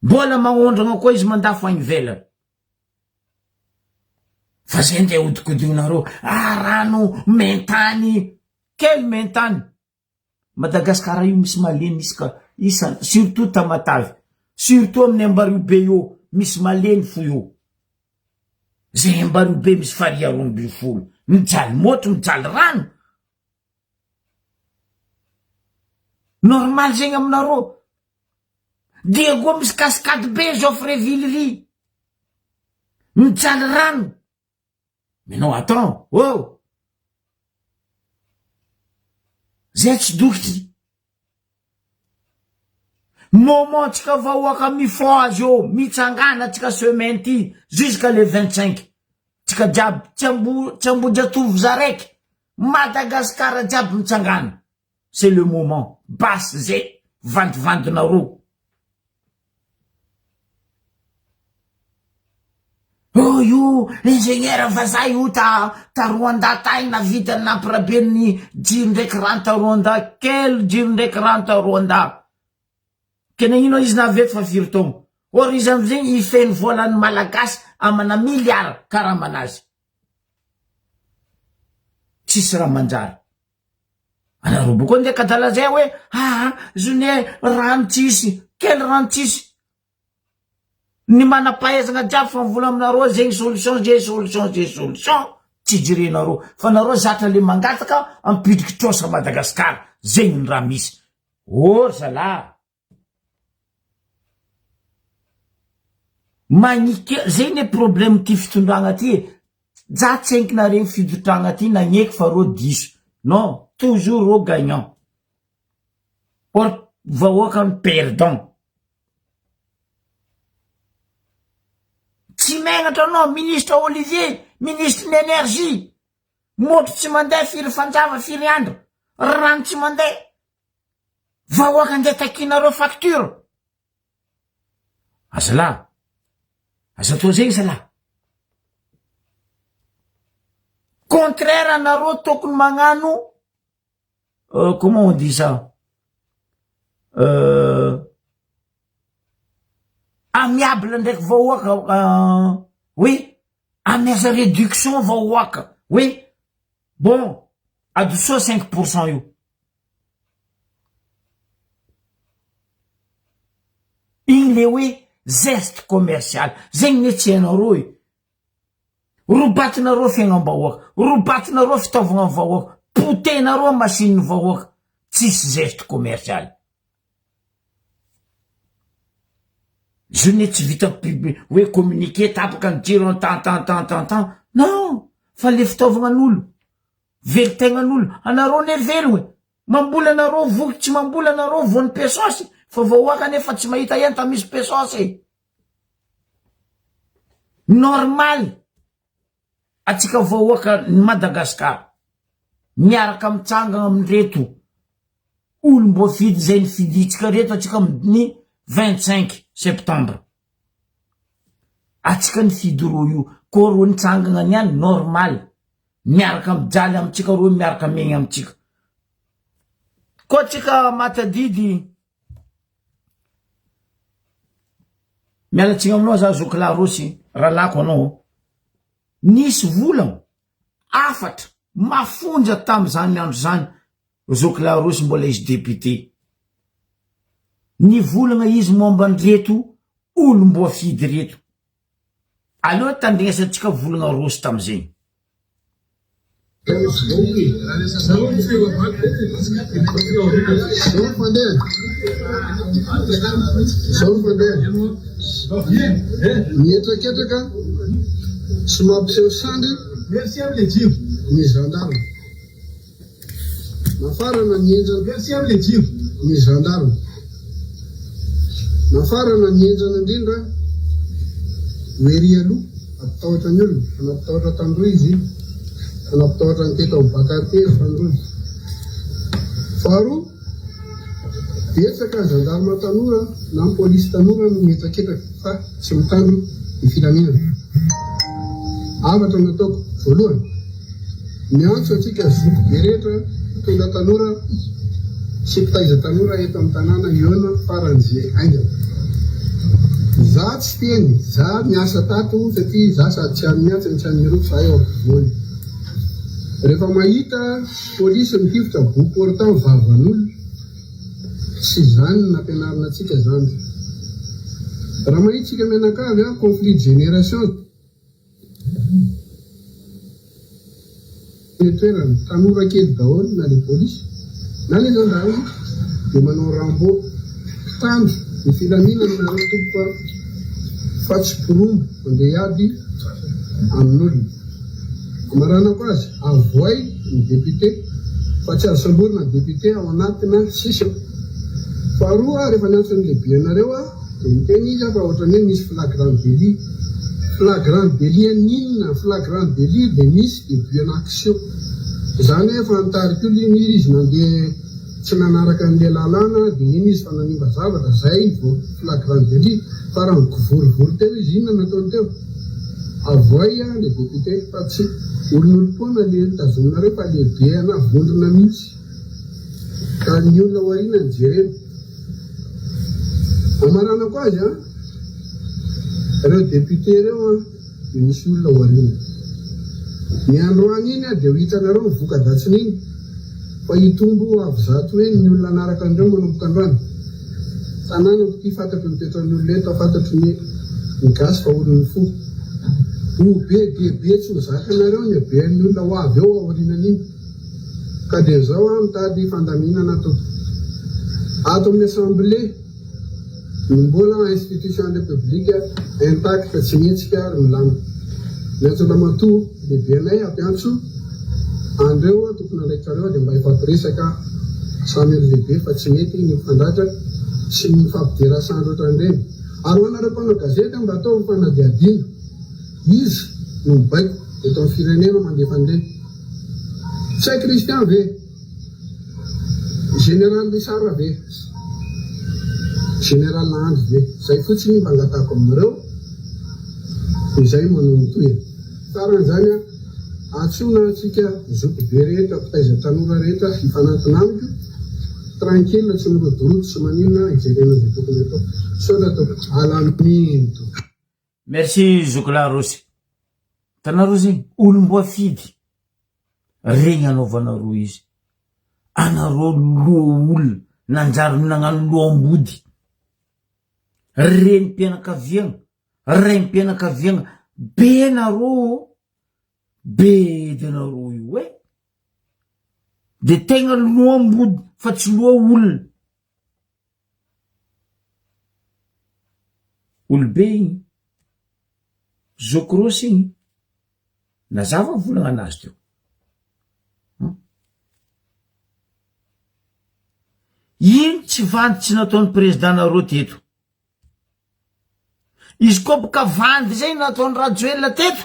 Mbola magnondragna koa izy mandafo agny ivelany. Fa zay ndeha ahodikodinareo, ah rano main-tany, quel main-tany? Madagascar io misy malemy isaka isan surtout Tamatave surtout amin'ny Ambario be io misy malemy fo io zay Ambario be misy faria 12 mijaly motro mijaly rano normal zegny aminareo Diego misy cascade be Joffreville ry mijaly rano Mais non attends oh! Zay tsy dokotry. Moment tsika vahoaka mifoha azy eo, mitsangana tsika semaine ty jusqu'à le 25. Tsika jiaby tsy ambo tsy ambojatovo za raiky. Madagascar jiaby mitsangana. C'est le moment. Basy zay vandivandinareo. Oh io ingénieur vazaha io ta ta Rwanda tagny navita nampirabe ny jiro ndraiky rano ta Rwanda, quel jiro ndraiky rano ta Rwanda? Ke nagnino izy navy eto fa firy taogno? Or izy amizegny hifehy volan'ny malagasy amana milliard karamanazy. Tsisy raha manjary. Anareo boko ndeha kadala zay hoe aa zone rano tsisy, quel rano tsisy? Ny manam-pahaizana jiaby fa mivola aminareo zegny solution ze solution ze solution tsy jerenareo fa nareo zatra le mangataka ampidriky trosa Madagascar zegny ny raha misy oh zalah Magnike zay ne problème ty fitondragna ty e, za tsy enkinareo fitondragna ty nagneky fa reo diso, non toujours reo gagnant, or vahoaka no perdant, tsy megnatra anao ministre Olivier, ministre ny energie, motro tsy mandeha firy fanjava firy andro, rano tsy mandeha, Vahoaka andeha takianareo facture. Azalahy, aza atao zegny zalahy. Contraire anareo tokony magnano euh, comment on dit ça? Euh, amiable ndraiky vahoaka euh, hoe amiasa réduction vahoaka hoe bon adosoa 5% io. Igny le hoe geste commercial, zegny ne tsy hainareo e! Robatinareo fiaignam-bahoaka, robatinareo fitaovagna ny vahoaka, potehinareo machine ny vahoaka, tsisy geste commercial. Zio ne tsy vita pub hoe communiqué tapaka ny jiro tan tan tan tan tan, non! Fa le fitaovagnan'olo. Velon-tegnan'olo, anareo ne velogno e, mamboly anareo voky tsy mamboly anareo voan'ny pesosy fa vahoaka nefa tsy mahita enta misy pesosy e. Normal atsika vahoaka ny Madagascar. Miaraka mitsangana amin'ireto olom-boafidy izay nifidintsika reto atsika amin'ny 25 septembre. Atsika nifidy roa io, koa roa nitsangana niany normal. Miaraka mijaly amintsika roa miaraka miaigna amintsika. Koa atsika mahatadidy Miala tsiny aminao za zoky lahy Rossy, rahalahiko anao. Nisy volagna, hafatra, mafonja tamizany andro zany zoky lahy Rossy mbola izy député. Nivolagna izy momba an'ireto olom-boafidy reto. Aleo tandrignesantsika volagna Rossy tamizegny. Zao ny fandehany. Mihetraketraka sy mampiseho sandry ny gendarme. Nafarana ny henjana ny gendarme. Nafarana ny henjana indrindra ho ery aloha hampitahotra ny olona. Fa nampitahotra tandroy izy iny. Fa nampitahotra ny teto amin'ny bas quartier izy tandroy. Faharoa, betsaka ny gendarme tanora na ny polisy tanora no mihetraketraka fa tsy mitandro ny filaminana. Hafatra nataoko voalohany. Miantso antsika zoky be rehetra mpitondra tanora sy mpitaiza tanora eto amin'ny tanàna hihaona faran'izay haingana. Za tsy teny, za niasa tato satria za sady tsy any miantsy no tsy any mirotsy za eo ampovoany. Rehefa mahita polisy mitifitra bout portant vavan'olona, tsy izany no nampianarina antsika zandry. Raha mahita tsika mianakavy an, conflit de génération. Any an-toerana, tanora kely daholo na le polisy na le gendarme dia manao Rambo mpitandro ny filaminana nareo tompoko a! Fa tsy mpirombo mandeha hiady amin'olona. Amaranako azy, avoay ny député fa tsy azo samborina ny député ao anatina session. Faharoa, rehefa niantso ny lehibe anareo aho Dia niteny izy fa ohatran'ny hoe misy flagrant délit. Flagrant délit an'inona? Flagrant délit dia misy début ana action. Izany hoe efa nitarika olona iny izy nandeha tsy nanaraka an'ilay lalàna dia iny izy fa nanimba zavatra, izay vao flagrant délit. Fa raha nikivorivory teo izy, inona no nataony teo? Avoay ilay député fa tsy olon'olom-poana ilay notazominareo fa lehibe ana vondrona mihitsy. Ka ny olona ao aoriana no jerena. Hamaranako azy an, ireo député ireo an dia misy olona ao aoriana. Ny androany iny an dia ho hitanareo ny voka-dratsin'iny fa hitombo avo zato heny ny olona hanaraka an'ireo manomboka androany. Tanànako ity fantatro ny toetran'ny olona eto, fantatro ny ny gasy fa olon'ny fo. Ho be dia be tsy ho zakanareo ny haben'ny olona ho avy eo aorianan'iny. Ka dia izao aho mitady fandaminana tompoko. Ato amin'ny assemblée no mbola institution république intact tsy mihetsika ary milamina. Miantso an-dRamatoa lehibenay hampiantso anreo tompon'andraikitra reo dia mba hifampiresaka samy lehibe fa tsy mety ny mifandratra sy ny mifampidera sandry ohatran'ireny. Ary ho anareo mpanao gazety mba ataovy fanadihadiana. Iza no mibaiko eto amin'ny firenena mandefa an'ireny? Ntsay Christian ve? Général Richard ve? Général Andry ve? Zay fotsiny mba angatahako aminareo izay manao ny tohiny. Farany zany an, antsoina antsika zoky be rehetra, mpitaiza tanora rehetra hifanantona amiko, tranquille tsy mirodorodo tsy maninona hijerena izay tokony atao. Misaotra tompoko. Alamino tompoko. Merci zoky lahy Rossy. Hitanareo zegny, olom-boafidy, regny anaovanareo izy. Anareo loha olona, nanjary nagnano loham-body. Renim-pianakaviagna, raim-pianakaviagna, be nareo ô, be edy anareo io e. De tegna loham-body fa tsy loha olona. Olobe igny, zoky igny, nazava volagna anazy teo. Ino tsy vandy tsy nataon'ny président nareo teto? Izy koa boka vandy zay nataon'i Rajoelina teto.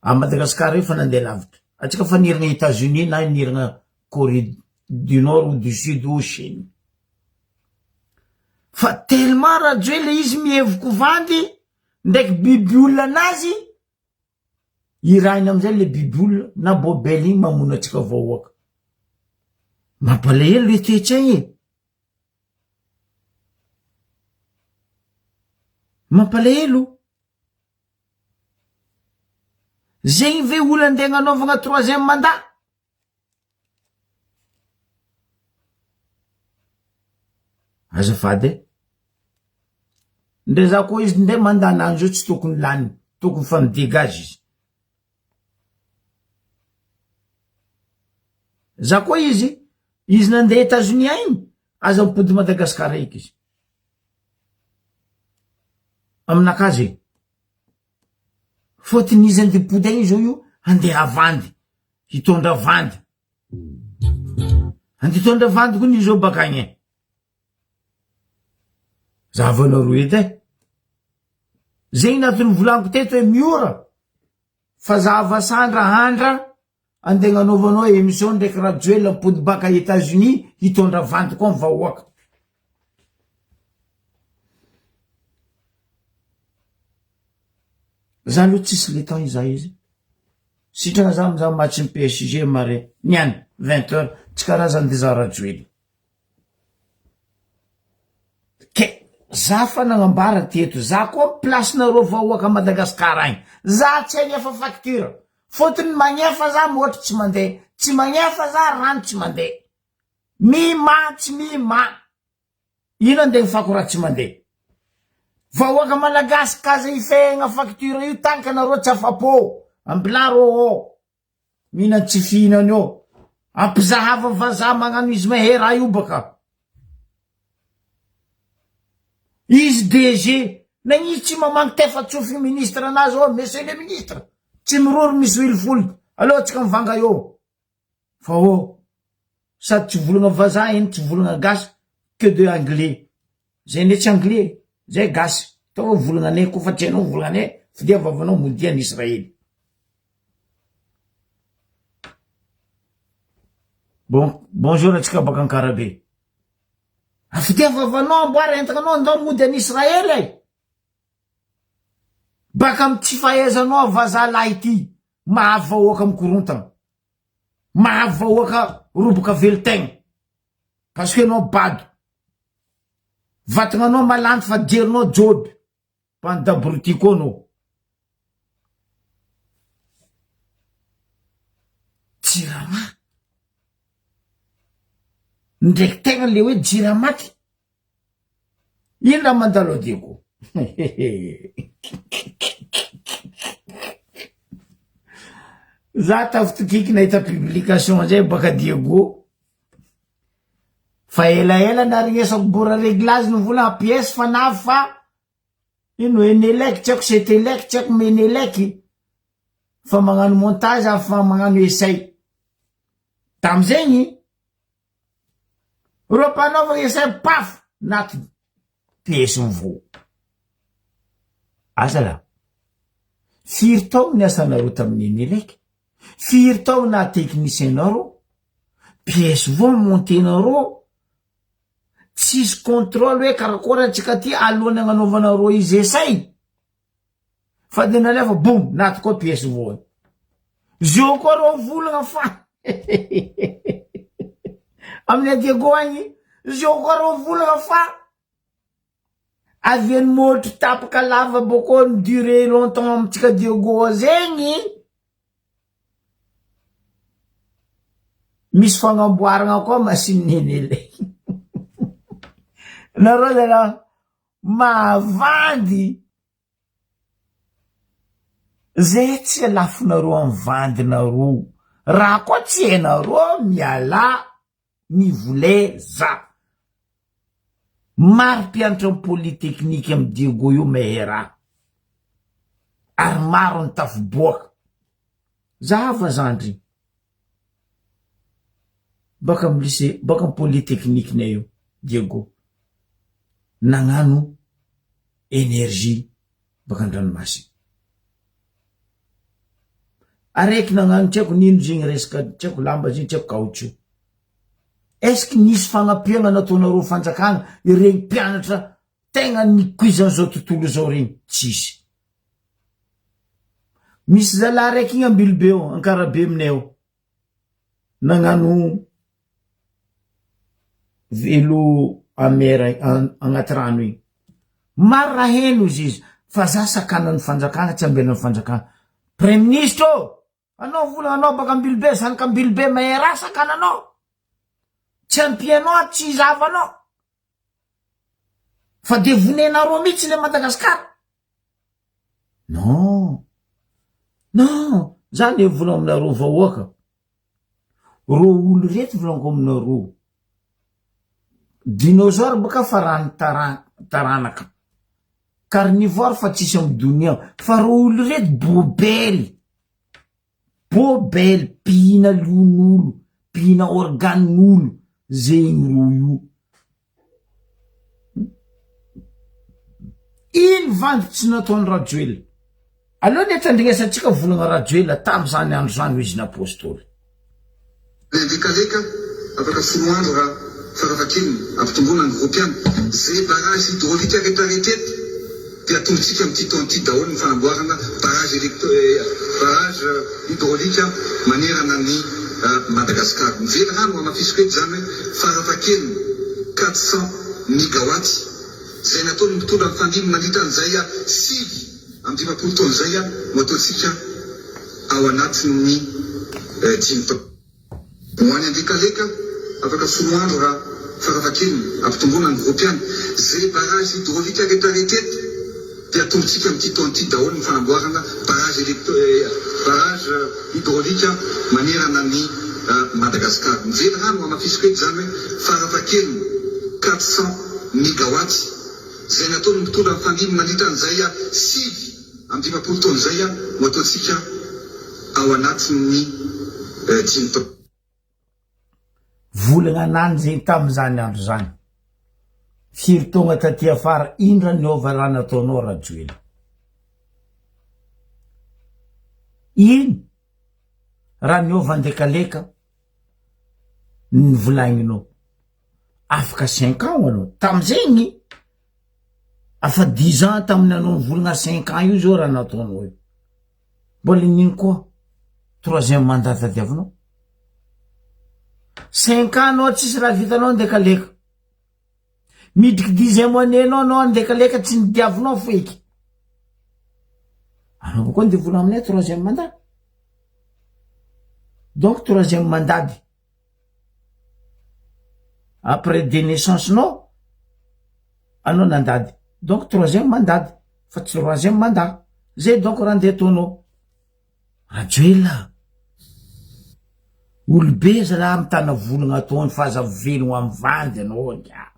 A Madagasikara io fa nandeha lavitra. Atsika fa nirina Etats Unis na nirina Corée du Nord ou du Sud ou Chine. Fa tellement Rajoelina izy miheviko vandy ndraiky biby olona anazy, irahina amizay le biby olona na bobel igny mamono atsika vahoaka. Mampalahelo le toetsaigny e. Mampalahelo. Zegny ve olo andeha agnanaovagna troisième mandat? Azafady e. Ndre za koa izy ndre mandat nany zao tsy tokony lany, tokony fa mi-degage izy. Za koa izy, izy nandeha Etats-Unis agny, aza mipody Madagascar eky izy. Aminakahy zegny. Fôtony izy andeha hipody agny zao io, andeha havandy, hitondra vandy. Andeha hitondra vandy kony izy zao bakagny e. Zahavanareo edy e. Zegny natony volaniko teto hoe miora fa zava sandra handra andeha agnanaovanao émission ndraiky Rajoelina mipody baka Etats Unis hitondra vandy koa ny vahoaka. Za aloha tsisy le temps izaho izy. Sitrana za mizaha match ny PSG mare niany 20 heures tsy karazany de za Rajoelina. Ke za fa nagnambara teto za koa place nareo vahoaka Madagascar agny za tsy hagnefa facture fotony magnefa za motro tsy mandeha tsy magnefa za rano tsy mandeha mi ma tsy mi ma ino andeha fako raha tsy mandeha vahoaka malagasy kaza ifehegna facture io tanka nareo tsy afapo ambilà rô ô Mihinan tsy fihinana eo. Ampizahava vazaha magnano izy mahay raha io baka. Izy DG nagnino tsy mamangy tefa tsofigny ministre anazy ao monsieur le ministre tsy miroro misy huile foly aleo atsika mivanga eo fa ô sady tsy volagna vazaha iny tsy volagna gasy que de anglais zay ndray tsy anglais zay gasy atao hoe volagna anay koa fa tsy hainao volagna anay fidia vavanao modia any Israely. Bon, bonjour antsika baka Ankarabe. Afidia vavanao amboary entagna anao andao mody any Israely e. Baka amy tsy fahaizanao vazaha lahy ty mahavy vahoaka mikorontana. Mahavy vahoaka roboka velon-tegna. Parce que anao bado. Vatagnanao malandy fa jerinao joby. Bande d'abrutis koa anao. Jirama. Ndraiky tegna le hoe jiramaty. Ino raha mandalo adiako? Za tafitokiky nahita publication zay baka Diego. Fa elaela naregnesako bora reglage ny vola pièce fa navy fa ino Enelec tsy haiko Cetelec tsy haiko Menelec fa magnano montage avy fa magnano essai. Tamizegny reo mpanaovagna essai paf naty pièce mivoha. Asa lah. Firy taogno niasanareo tamin'ny Enelec? Firy taogno naha technicien nareo? Pièce vao monter-nareo? Tsisy contrôle hoe karakôry antsika ty alohan'ny agnanaovanareo izy essai? Fa de nalefa boum naty koa pièce vao. Zio koa reo volagna fa amin'ny Diego agny, zio koa reo volagna fa Avy eny môtro tapaka lava bôkô ny durée longtemps amintsika Diego zegny misy fagnamboaragna koa machine eny Nareo zalahy mahavandy zay tsy alafonareo amy vandinareo raha koa tsy hainareo mialà ny voleza. Maro mpianatra am polytechnique am Diego io Mehera ary maro ny tafiboaka. Zahava zandry baka am lycée baka am polytechnique nay io Diego nagnano energie baka andranomasina. Araiky nagnano tsy haiko nino zegny resaka tsy haiko lamba zegny tsy haiko caoutchouc. Est ce que nisy fagnampiagna nataonareo fanjakagna iregny mpianatra tegna nikoizan'izao tontolo izao regny? Tsisy. Misy zalahy araiky igny Ambilobe ao, Ankarabe aminay ao, nagnano velo amer agnaty rano igny. Maro raha heno izy izy fa za sakanan'ny fanjakana tsy ambelan'ny fanjakana. Praiminisitra ô! Anao vola anao baka Ambilobe zanaka Ambilobe mahay raha sakananao. Tsy ampianao tsy izavanao. Fa de vonenareo mihitsy le Madagascar. Non. Non, za ne vola aminareo vahoaka. Reo olo reto volaniko aminareo. Dinosaure baka fa rany taranaka. Carnivore fa tsisy amy donia. Fa reo olo reto bobely. Bobely mpihina lion'olo, mpihina organe-n'olo zegny ro io. Ino vandy tsy nataon'i Rajoelina? Aleo anie tandrignesantsika volagna Rajoelina tamizany andro zany hoy izy ny Apostoly. Ny Andekaleka, afaka folo andro raha farafahakeliny, ampitomboina ny groupe ihany. Zay barrage hydraulique retraretra eto dia atombontsika amin'ity taona ity daholo ny fanamboarana barrage electro barrage hydraulique manerana an'i Madagascar. Ny velirano hamafisiko eto izany hoe farafahakeliny 400 migawatts izay nataon'ny mpitondra mifandimby mandritra an'izay 59 taona izay no ataontsika ao anatin'ny dimy taona. Ho any Andekaleka, afaka folo andro raha farafahakeliny, ampitomboina ny groupe ihany. Ze barrage hydraulique retraretra eto dia atombontsika amin'ity taona ity daholo ny fanamboarana barrage electro barrage hydraulique manerana an'i Madagascar. Ny velirano hamafisiko eto izany hoe farafahakeliny 400 migawatts izay nataon'ny mpitondra mifandimby mandritra an'izay 59 taona izay no ataontsika ao anatin'ny dimy taona. Volagna anany zegny tamin'izany andro zany. Firy taogna taty afara, ino raha niova raha nataonao Rajoelina? Ino raha niova andekaleka ny volagninao? Afaka cinq ans anao tamizegny afa dix ans tamin'ny anao nivolagna cinq ans io zao raha nataonao io. Mbola nino koa troisième mandat tadiavinao? Cinq ans anao tsisy raha vitanao andekaleka. Midriky dixième année anao anao andekaleka tsy nidiavinao feky. Anao koa ndeha vola aminay troisième mandat. Donc troisième mandat dy. Après de naissance nao anao nandady donc troisième mandady fa tsy troisième mandat zay donc raha ndeha ataonao. Rajoelina olobe zalahy mitana volagna ataony fa aza velogno amy vandy anao ingahy.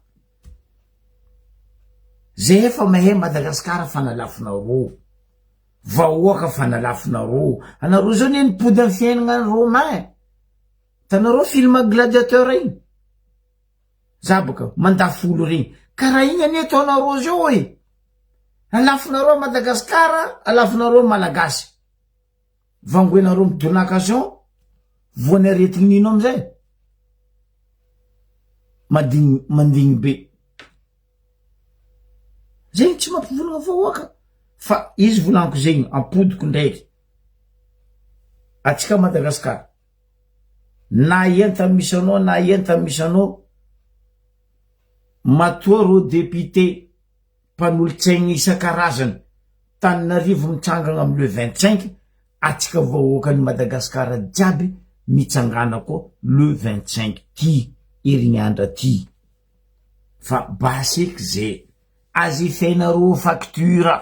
Zay efa mahay Madagascar fa nalafonareo vahoaka fa nalafonareo anareo zao ne nipody amy fiainagna romain. Hitanareo film gladiateur igny? Za boka mandafo olo regny. Karaha igny anie ataonareo zao e. Alafonareo a Madagascar, alafonareo Malagasy. Vangoenareo midonaka avion, voan'ny aretigny nino amizay? Madigny mandigny be. Zegny tsy mampivolagna vahoaka. Fa izy volaniko zegny, ampodiko ndraiky. Atsika Madagascar. Na enta misy anao na enta misy anao, matoa reo député mpanolotsaigny isan-karazany Taninarivo mitsangagna am le 25, atsika vahoakan'i Madagascar jiaby mitsangana koa le 25 ty herignandra ty fa basy eky ze aza ifenareo facture.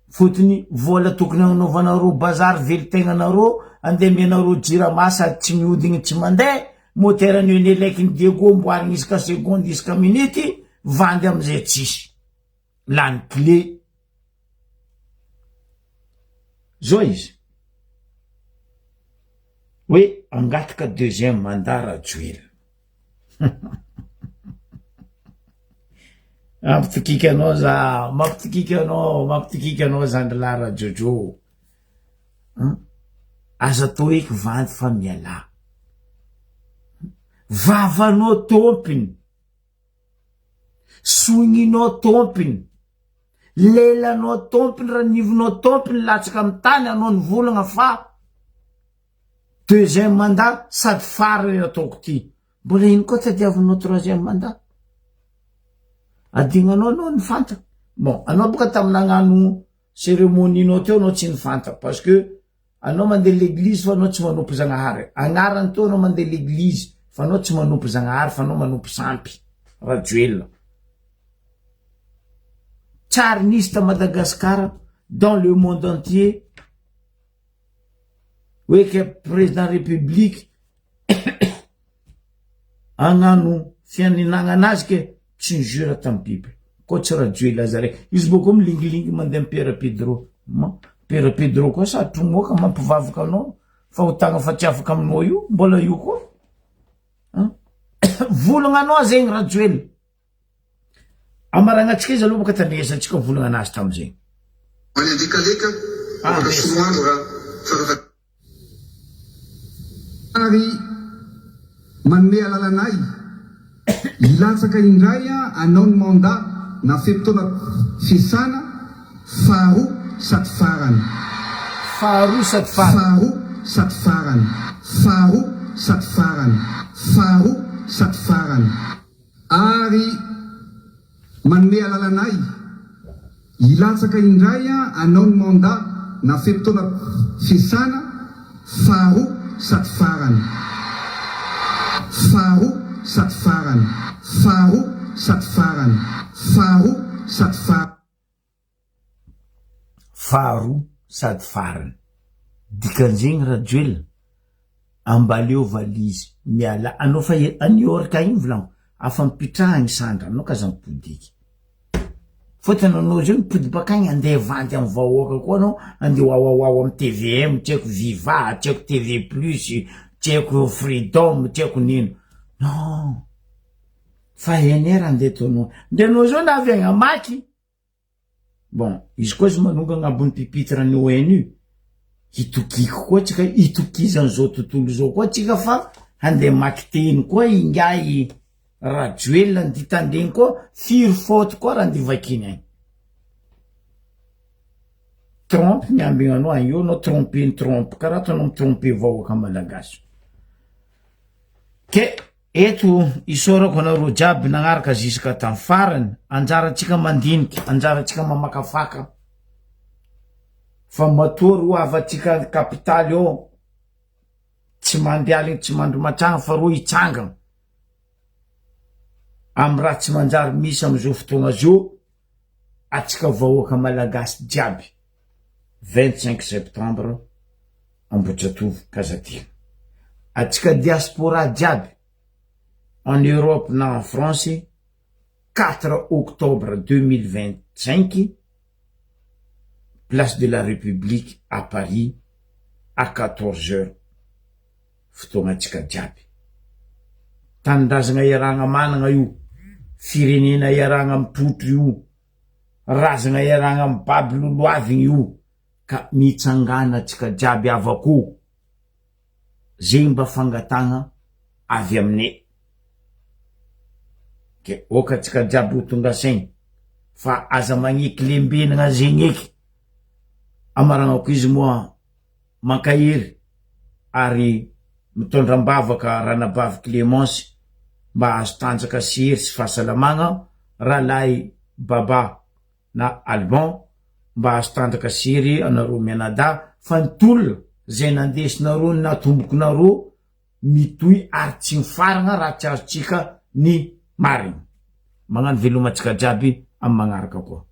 Fotony vola tokony hanaovanareo bazary velontegnanareo andeha amenareo jirama sady tsy mihodigny tsy mandeha, moteur ny Enelec ny Diego amboarigny isaka seconde isaka minute, vandy amizay tsisy, lany clé. Zao izy hoe angataka deuxième mandat Rajoelina. Mampitokiky anao za, mampitokiky anao, mampitokiky anao zandry lahy Rajojo. An! Aza atao eky vandy fa mialà. Vavanao tômpiny, sogninao tômpiny, lelanao tômpiny, ranivonao tômpiny latsaka amy tany anao nivolagna fa deuxième mandat sady farany ataoko ty. Mbola ino koa tadiavinao troisième mandat? Adignanao anao nifanta. Bon, anao boka tamy nagnano Cérémonie nao teo anao tsy nifanta parce que anao mandeha l'église fa anao tsy manompo Zagnahary. Agnarany teo anao mandeha l'église fa anao tsy manompo Zagnahary fa anao manompo sampy. Rajoelina. Tsary nisy ta Madagascar dans le monde entier hoe ke président république Agnano fianinagna anazy ke tsy nijure tam bible koa tsy rajoelina aza raiky izy boko milingilingy mandeha am pere pedro ma pere pedro koa sarotro moka mampivavaka anao fahotagna fa tsy afaka aminao io mbola io koa an volagna anao zegny rajoelina Amaragnantsika izy aloha boka tandrignesantsika volagna anazy tamizegny. Any Andekaleka, afaka folo andro raha farafa. Ary manome alalana ahy hilatsaka indray hanao ny mandat na fe-potoana fiasana faharoa sady farany. Faharoa sady farany. Faharoa sady farany. Faharoa sady farany. Faharoa sady farany. Ary manome alalana ahy hilatsaka indray hanao ny mandat na fe-potoana fiasana faharoa sady farany. Faharoa sady farany. Faharoa sady farany. Faharoa sady farany. Faharoa sady farany. Dikan'izegny Rajoelina, ambaleo valizy mialà anao fa a New York agny volagno, afa mipitraha agny sandra anao k'aza mipody eky. Fôtony anao zao mipody bakagny andeha hivandy amy vahoaka koa anao, andeha wawawawa amy tvm, tsy haiko viva, tsy haiko tv plus, tsy haiko freedom, tsy haiko nino. Non! Fa hainay raha andeha ataonao. Ndre anao zao na avy agny hamaky. Bon, izy koa izy manonga agnabon'ny pupitre ny ONU, hitokiko koa tsika, hitokizan'izao tontolo izao koa tsika fa handeha hamaky teny koa ingahy Rajoelina andia tandreny koa, firy faute koa raha andia vakiny agny. Trump miambigna anao agny, eo anao tromper-n'i Trump, karaha ataonao mi-tromper vahoaka malagasy. Ke Eto isaorako anareo jiaby nagnaraka ziska tam farany, anjarantsika mandinika, anjarantsika mamakafaka fa matoa ro havantsika kapitaly ao tsy mandry aligny tsy mandry matragna fa ro hitsangana amy raha tsy manjary misy amizao fotoagna zao atsika vahoaka malagasy jiaby 25 septembre Ambohijatovo Kazatino. Atsika diaspora jiaby en Europe na en France 4 octobre 2025 place de la République à Paris à 14 heures fotoagnatsika jiaby. Tanindrazagna iarahagna managna io, firenena iarahagna mitrotro io, razagna iarahagna mibaby lolohavigny io. Ka mitsangana tsika jiaby havako zegny mba fangatagna avy amine ke oka tsika jiaby ho tonga saigny fa aza magneky lembenagna zegny eky amaragnako izy moa mankahery ary mitondra ambavaka ranabavy Clemence mba ahazo tanjaka sy hery sy fahasalamagna rahalahy Baba na Alban mba azo tanjaka sy hery anareo mianadahy fa ny tolona zay nandesinareo ny natombokinareo mitohy ary tsy mifaragna raha tsy azontsika ny marigny. Magnano veloma antsika jiaby amin'ny magnaraka koa.